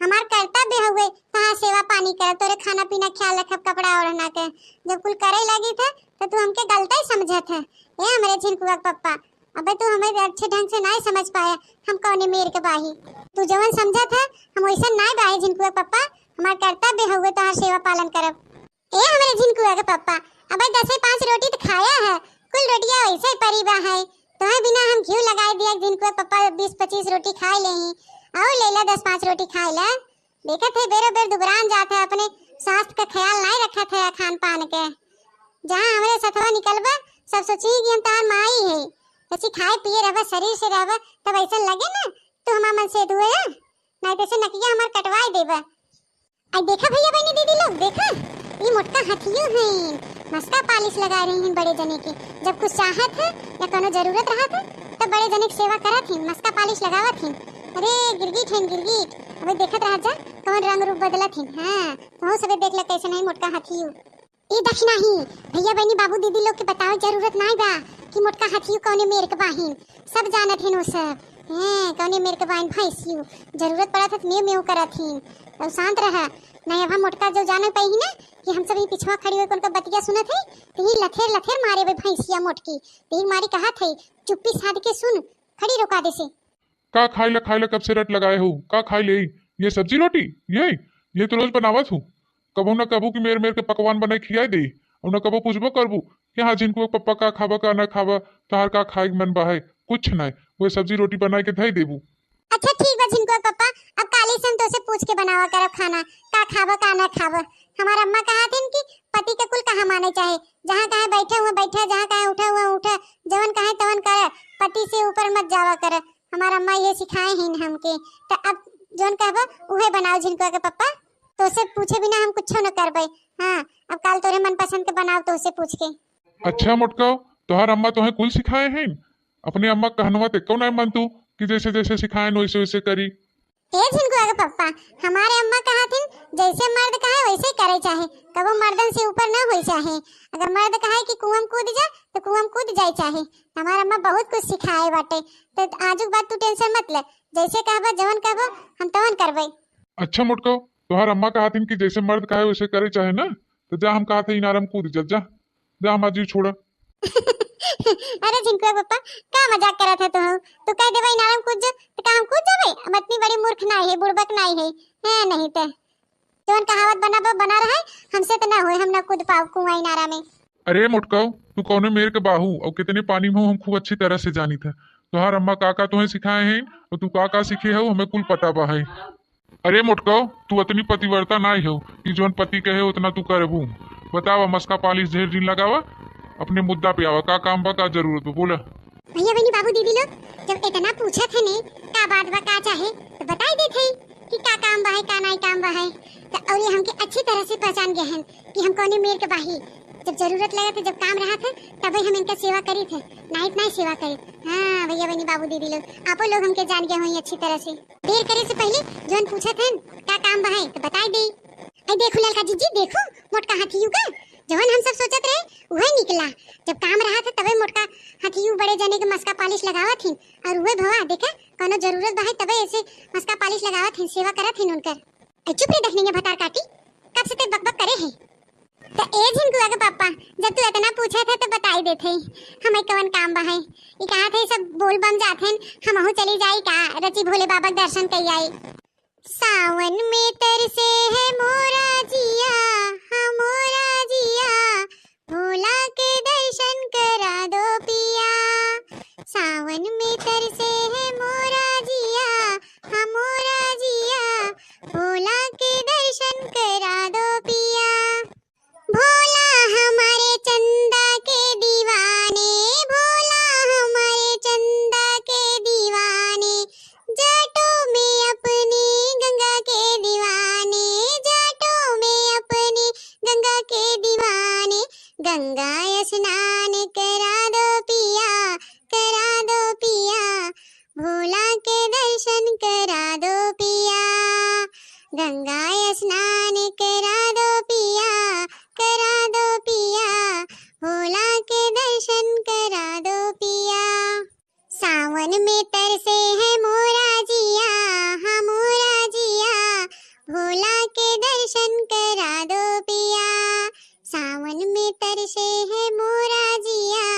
हमार कर्तव्य हुए तहार सेवा पानी करब, तोरे खाना पीना ख्याल रखब, कपड़ा ओढ़ना के। जब कुल करे लगी थे तो तू हमके गलता ही समझत है। ए हमरे झिनकुआ के पप्पा, अबे तू हमें अच्छे ढंग से नाई समझ पाया, हम कौने मेर के बाही। तू जवन समझत है हम वैसन नाई बाही झिनकुआ के पप्पा। हमार कर्तव्य हुए तहार सेवा पालन करब। ए हमरे झिनकुआ के पप्पा, अबे दसे पाँच रोटी तो खाया है, कुल रोटिया वैसे ही परी बा है। तोहे बिना हम घिउ लगाए दिया झिनकुआ के पप्पा बीस पच्चीस रोटी खाए ले ही, और ले ला दस पाँच रोटी खाए ला। देखत है बेरो बेर दुबरान जात है, अपने स्वास्थ्य का ख्याल नाई रखत है खान पान के। जहाँ हमरे सथवा निकलबा, सब सोची कि हम तहार माई है। ऐसी खाए पिए रहबा, शरीर से रहबा, तब ऐसा लगे ना तू हमार मन से दुए है, नाई तो ऐसे नकिया हमार कटवाए देबा। आई देखा भैया बहनी दीदी लोग, देखा, ई मोटका हथियो हैं, मस्का पालिश लगा रही हैं बड़े जने के। जब कुछ चाहत है या कोनो जरूरत रहत है, तब बड़े जने के सेवा करत हैं, मस्का पालिश लगावत हैं। अरे गिरगिट हैं गिरगिट, अबे देखत रह जा कौन रंग रूप बदलत हैं। हाँ, तो सबे देख ले कैसे नहीं मोटका हथियो। ई दखिनाही, भैया बहनी बाबू दीदी लोग के बतावे जरूरत नाई बा कि मोटका हथियो कौने मेर के बाहिन, सब जानत हैं वो सब। हैं, कौने मेर के बाहिन भैंसियो, जरूरत पड़त है तो मेव मेव करत हैं। तो शांत रह, नहीं अब हम मोटका जो जाने पाई ही ना कि हम सब ही पिछवा खड़ी होके उनका बतिया सुनत है, तो ही लथेर लथेर मारे बे भैंसिया मोटकी। तो ही मारी कहत है, चुप्पी साध के सुन, खड़ी रोका दे से। का खाइला खाइला कब से रट लगाए हो? का खाई ले? ये सब्जी रोटी? ये, ये तो रोज बनावत हूँ। कबो ना कबो कि मेर मेर के पकवान बनाई खियाई दे, और ना कबो पूछबो करबू कि हाँ झिनकुआ पप्पा का खाबा का ना खाबा, तहार का खाए के मन बा है? कुछ नाय, वह सब्जी रोटी बनाई के धई देबू। अच्छा ठीक बा झिनकुआ पप्पा, अब काली से हम तोसे पूछ के बनावा करब खाना, का खाबा का ना खाबा। हमार अम्मा कहा थीन कि पति के कुल कहा माने चाहे, जहाँ कहे बैठे हुए बैठे, जहाँ कहे उठे हुए उठे, जवन कहे तवन करे, पति से ऊपर मत जावा करे। हमार अम्मा ये सिखाए हैं हमके। त अब जौन कहबो उहे बनाओ झिनकुआ के पप्पा, तोसे पूछे बिना हम कुछो न करबे। हाँ, अब काल तोरे मनपसंद के बनाओ तोसे पूछ के। अच्छा मोटकऊ, तोहार अम्मा तोहे कुल सिखाए हैं? अपने अम्मा कहनवा ते कौन है मन तू कि जैसे जैसे सिखाए वैसे वैसे करी? ए झिनकुआ के पप्पा, हमारे अम्मा कहा थिन, जैसे मर्द कहे वैसे करे चाहे, कबो मर्दन से ऊपर ना होई चाहे। अगर मर्द कहे कि कुआं में कूद जा तो कुआं में कूद जाए चाहे। हमारे अम्मा बहुत कुछ सिखाए बाटे, तो आजुक बाद तू टेंशन मत ले, जैसे कहबा जवन कहबो हम तवन करबे। अच्छा मोटकऊ, तोहार अम्मा कहा थिन कि जैसे मर्द कहे वैसे करे चाहे ना, तो जा हम कहा थे इनारम कूद जा, जा। जा हमार जीव छोड़ा। अरे झिनकुआ पप्पा, का मजाक करत है तू? तू कह देबे इनारम कूद जा, तो का हम कूद जाबे? हम इतनी बड़ी मूर्ख नाई है, बुड़बक नाई है, है नहीं ते। जौन कहावत बना बा, बना रहे, हमसे तो ना होए, हम ना कूद पाओ कुआं इनारा में। अरे मोटकऊ, तू कौने मेर के बाहू और कितने पानी में हो, हम खूब अच्छी तरह से जानी थे। तोहार अम्मा का का तोहे सिखाए हैं और तू का का सीखे हो, हमें कुल पता बा है। अरे मोटकऊ, तू अतनी पतिव्रता नाई हो कि जौन पति कहे उतना तू करबू। बतावा, मस्का पालिश ढेर दिन लगावा, अपने मुद्दा पे आवा, का काम बा, का जरूरत बा, बोला। भैया बहनी बाबू दीदी लोग, जब इतना पूछत है ने का बात बा, का चाहे, तो बताई देत है कि का काम बा है, का नाई काम बा है। तो और ये हमके अच्छी तरह से पहचान गए हैं कि हम कौने मेर के बाही। जब जरूरत लगे थे, जब काम रहा थे, तबे हम इनका सेवा करी थे, नाई तो नाई सेवा करे। हाँ भैया बहनी बाबू दीदी लोग, आपो लोग हमके जान गए होई अच्छी तरह से। देर करे से पहले जौन पूछत हन का काम बा है तो बताई दे। आई देखो ललका जीजी, देखो मोटका हाथियू का, जवन हम सब सोचत रहे उहे निकला। जब काम रहा था तबे मोटका हाथियू बड़े जने के मस्का पालिश लगावत हिन, और उहे भवा देखा कौनो जरूरत बा है तबे ऐसे मस्का पालिश लगावत हिन, सेवा करत हिन उनकर। आई चुप रे दखनी भतार काटी, कब से ते बकबक करे है। त ए झिनकुआ के पापा, जब तू इतना पूछत है तो बताई देत है, हमें कवन काम बा है। ई कहा थे सब बोल बम जात हैं, हमहू चली जाई का, रची भोले बाबा के दर्शन कई आई। सावन में तरसे है मोरा जिया, हाँ मोरा जिया, भोला के दर्शन करा दो पिया। सावन में तरसे है मोरा जिया, हाँ मोरा जिया, भोला के दर्शन करा दो पिया। भोला हमारे चंदा के दीवाने, भोला हमारे चंदा के दीवाने, जाटों में अपनी गंगा के दीवाने, जाटों में अपनी गंगा के दीवाने, गंगा स्नान करा दो पिया, करा दो पिया, भोला के दर्शन करा दो पिया। गंगा स्नान करा दो पिया, करा दो पिया, भोला के दर्शन करा दो पिया। सावन में तरसे है मोरा जिया, हाँ मोरा जिया, भोला के दर्शन करा दो पिया। सावन में तरसे है मोरा जिया,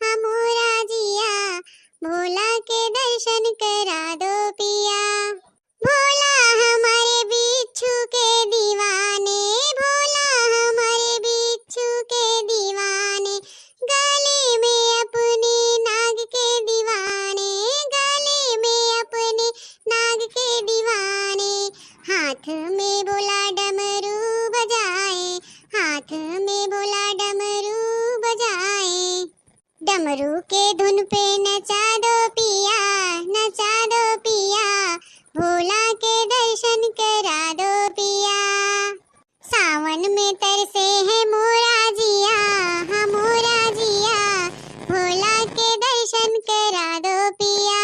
हाँ मोरा जिया, भोला के दर्शन करा दो पिया। भोला हमारे बिच्छू के दीवाने, भोला हमारे बिच्छू के दीवाने, गले में अपने नाग के दीवाने, गले में अपने नाग के दीवाने, हाथ में भोला डमरू बजाए, हाथ में भोला डमरू बजाए। डमरू के धुन पे नचा दो पिया, नचा दो पिया, भोला के दर्शन करा दो पिया। सावन में तरसे है मोरा जिया, हाँ मोरा जिया, भोला के दर्शन करा दो पिया।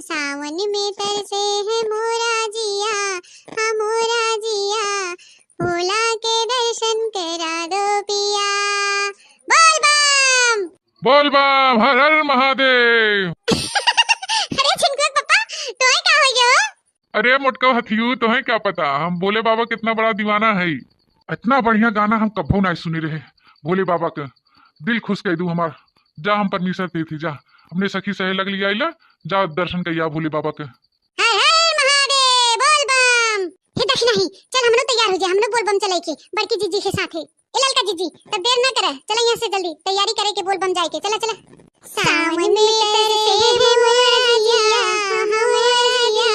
सावन में तरसे है मोरा जिया, हाँ मोरा जिया, भोला के दर्शन करा दो पिया। बोल बम। बोल बम, हर हर महादेव। अरे झिनकुआ पप्पा, तोहे का हो गयो? अरे मोटका हथियू, तोहे क्या पता, हम भोले बाबा के इतना बड़ा दीवाना है। इतना बढ़िया गाना हम कभो ना सुने रहे भोले बाबा के। दिल खुश कर दू हमार। जा, हम परमेश्वर के थी, जा अपने सखी सहेलक लिया आइला, जा दर्शन कइया भोले बाबा के। हर हर महादेव, बोल बम। हे दखिना ही, चल हमनो तैयार हो जा, हमनो बोल बम चले के बड़की जीजी के साथ है। ए ललका जीजी, तब देर ना करे, चला यहाँ से जल्दी तैयारी करे के बोल बम जाए के। चला, चला। सावन में तरसे है मोरा जिया, मोरा जिया,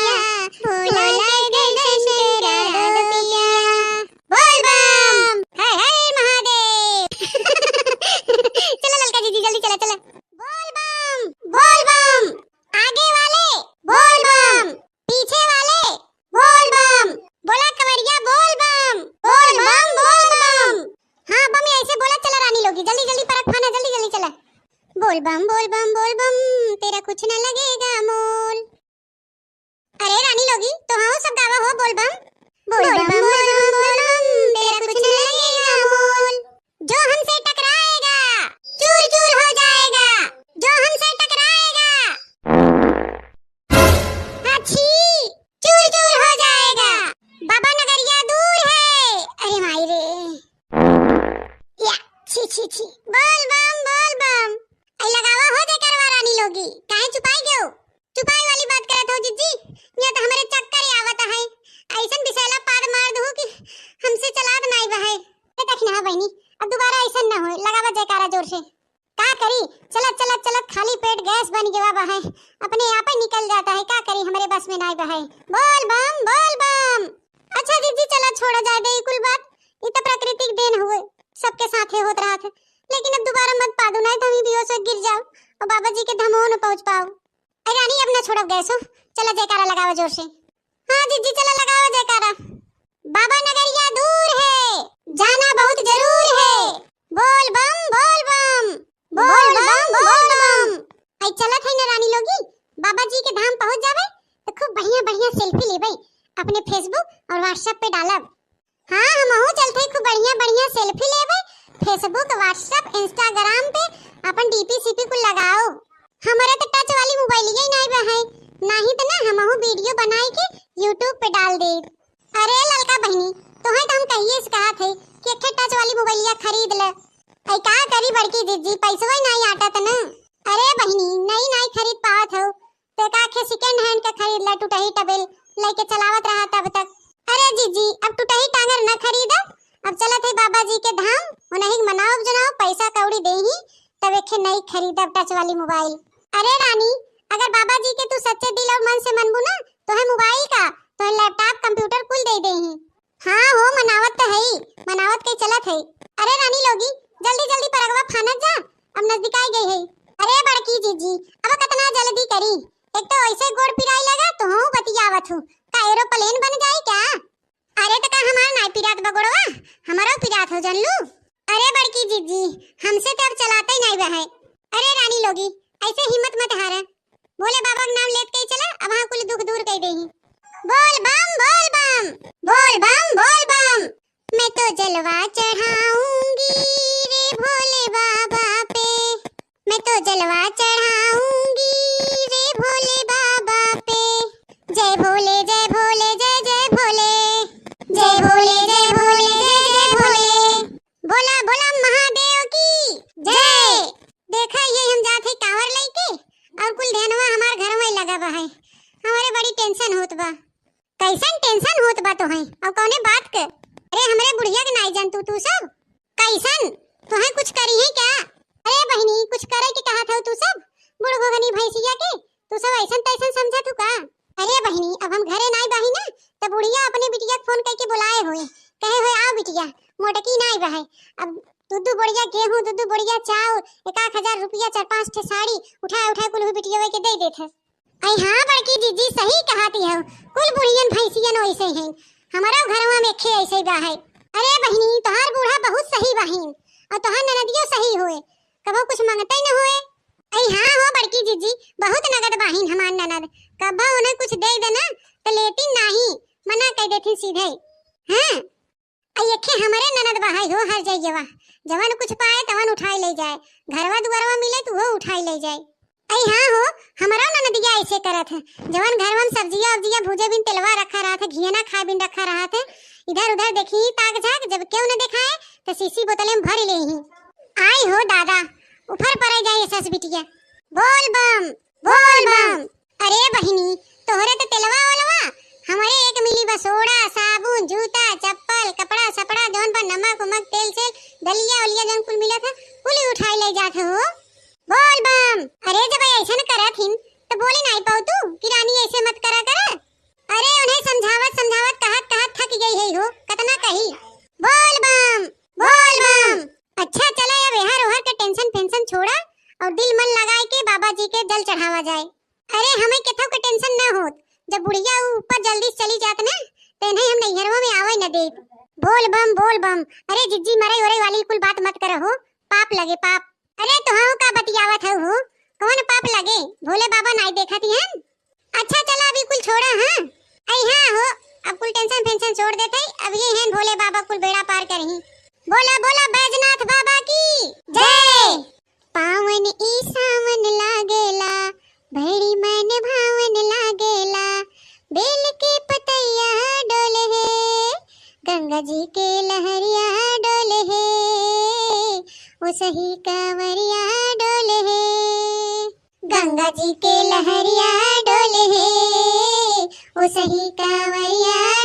भोला के दर्शन करा दो पिया। बोल बम। हर हर महादेव। चला ललका जीजी, जल्दी चला, चला। बोल बम, बोल बम। आगे वाले रहे। बोल बम, बोल बम। अच्छा जिज्जी, चला छोड़ा जाए दे ई कुल बात, ई त प्राकृतिक देन हुए, सबके साथे होत रहत है, लेकिन अब दोबारा मत पादू, नहीं तो हम ही बेहोश हो गिर जाओ और बाबा जी के धामो न पहुँच पाओ। अरे रानी, अब ना छोड़ब गैसो, चला जयकारा लगावा जोर से। हाँ जिज्जी, चला लगावा जयकारा। बाबा नगरिया दूर है, जाना बहुत जरूर है। बोल बम, बोल बम, बोल बम, बोल बम। आई चलत है ना रानी लोगी, बाबा जी के धाम पहुँच जावे तो खूब बढ़िया बढ़िया selfie लेबे, अपने Facebook और WhatsApp पे डालब। हाँ, हमहू चलते खूब बढ़िया बढ़िया selfie लेबे, Facebook, WhatsApp, Instagram पे अपन DP सीपी कुल लगाओ। हमारे तो touch वाली मोबाइलिया ही नहीं बा है, नहीं तो ना हमहू video बनाई के YouTube पे डाल दे। अरे ललका बहिनी, तोहे तो हम कहिए से कहत है कि एक ठे touch वाली मोबाइलिया खरीद ले। ऐ का करी बड़की जिज्जी, पैसवा ही नहीं आटत न। अरे बहिनी, नई नहीं खरीद पावत हो, तो एक आखे second hand के खरीद ले, टुटही टबेल लेके चलावत रहा तब तक। अरे जिज्जी, अब टुटही टांगर न खरीदब, अब चलत है बाबा जी के धाम, उन्हीं के मनाओ जनाओ, पैसा कौड़ी देही, तब एक ठे नई खरीदब touch वाली मोबाइल। अरे रानी, अगर बाबा जी के तू सच्चे दिल और मन से मनबू ना, तोहे मोबाइल का, तोहे laptop, computer कुल दे देही। हाँ हो, मनावत तो हई, मनावत के चलत हई। अरे रानी लोगी, जल्दी जल्दी परगवा फानत जा, अब नजदीकाई गई है। अरे बड़की जीजी, अब कतना जल्दी करी, एक तो ऐसे गोड़ पिराई लगा, तो हूँ बतियावत हूँ, का aeroplane बन जाई क्या? अरे तो का हमार नाई पिरात बा गोड़वा, हमारो पिरात हो जानलू। अरे बड़की जीजी, हमसे तो अब चलाते ही नहीं बा है। अरे रानी लोगी, ऐसे हिम्मत मत हारा, भोले बाबा के नाम लेत के ही चला, अब हाँ कुल दुख दूर कर देही। बोल बम, बोल बम, बोल बम, बोल बम। मैं तो जलवा चढ़ाऊंगी रे भोले बाबा पे, मैं तो जलवा चढ़ाऊंगी रे भोले बाबा पे। जय भोले, जय भोले, जय जय भोले, जय भोले, जय भोले, जय जय भोले। बोला बोला महादेव की जय। देखा, ये हम जात है कांवर लेके, और कुल ध्यानवा हमार घर में लगा बा है। हमारे बड़ी tension होत बा। कैसन tension होत बा तोहे, और कौने बात के? अरे हमरे बुढ़िया के नाई जान तू, तू सब कैसन? तोहे कुछ करी है क्या? अरे बहिनी, कुछ करे के कहत हो तू सब, बूढ़ घोघनी भैंसिया के तू सब ऐसन तैसन समझत हो का? अरे बहिनी, अब हम घरे नाई बाही ना, तब बुढ़िया अपने बिटिया के फोन करके बुलाए होए, कहे होए, "आओ बिटिया, मोटकी नाई बा है, अब दू दू बोरिया गेहूं, दू दू बोरिया चाउर, एक आध हजार रुपया, चार पांच ठे साड़ी उठाए उठाए कुल बिटिया के दे देत है।" अरे हाँ बड़की जीजी, सही कहती हो, कुल बुढ़ियन भैंसियन वैसे हैं, हमारा घरवा में खे ऐसे बा है। अरे बहिनी, तोहार बूढ़ा बहुत सही बाहिन, और तोहार ननदियो सही होए, कबो कुछ मांगते ही न होए। अरे हाँ हो बड़की जीजी, बहुत नगद बाहिन हमार ननद, कबो उन्हें कुछ दे देना तो लेती नहीं, मना कर देती सीधे। हाँ, अरे यखे हमरे ननद बा है हो हर जइयवा, जवन कुछ पाए तवन उठाई ले जाए, घरवा दुआरवा मिले तो वो उठाई ले जाए। अरे हाँ हो, हमरो ननदिया ऐसे करत है, जवन घरवा में सब्जिया उब्जिया भूजे बिन तेलवा रखा रहत है, घियना खाए बिन रखा रहत है, इधर उधर देखी ताक झाक, जब केहू न देखाए तो शीशी बोतले में भर ले ही। आई हो दादा, उफर पड़े जाए सस बिटिया। बोल बम, बोल बम। अरे बहिनी, तोहरे तो तेलवा ओलवा, हमरे एक मिली बा सोडा, साबुन, जूता, चप्पल, कपड़ा सपड़ा, जौन बा नमक उमक, तेल सेल, दलिया उलिया जौन कुल मिलत है, कुल ही उठाई ले जात हो। बोल बम। अरे जब ऐसन करत हिन, तो बोली नाई पाऊ तू कि रानी ऐसे मत करा कर। अरे उन्हें समझावत समझावत कहत कहत थक गई है हो, कतना कही। बोल बम, बोल बम। अच्छा चला, अब एहर ओहर के tension फेंशन छोड़ा और दिल मन लगाए के बाबा जी के जल चढ़ावा जाए। अरे हमें केथो के tension न होत, जब बुढ़िया ऊ ऊपर जल्दी से चली जात ना, तो इन्हें हम नैहरवा में आवे न देत। बोल बम, बोल बम। अरे जिज्जी, मरई उरई वाली कुल बात मत करहो, पाप लगे पाप। अरे तोहू का बतियावत हऊ हो, कौन पाप लगे? भोले बाबा नाई देखत ही हन। अच्छा चला, अभी कुल छोड़ा, हाँ। आई हाँ हो, अब कुल tension फेंशन छोड़ देते, अब ये हैं भोले बाबा कुल बेड़ा पार करही। बोला बोला बैजनाथ बाबा की जय। पावन ई सावन लागेला, बड़ी मन भावन लागेला, बेल के पतैया डोले हे, गंगा जी के लहरिया डोले हे, ओ सही कांवरिया डोले हे। गंगा जी के लहरिया डोले हे, ओ सही कांवरिया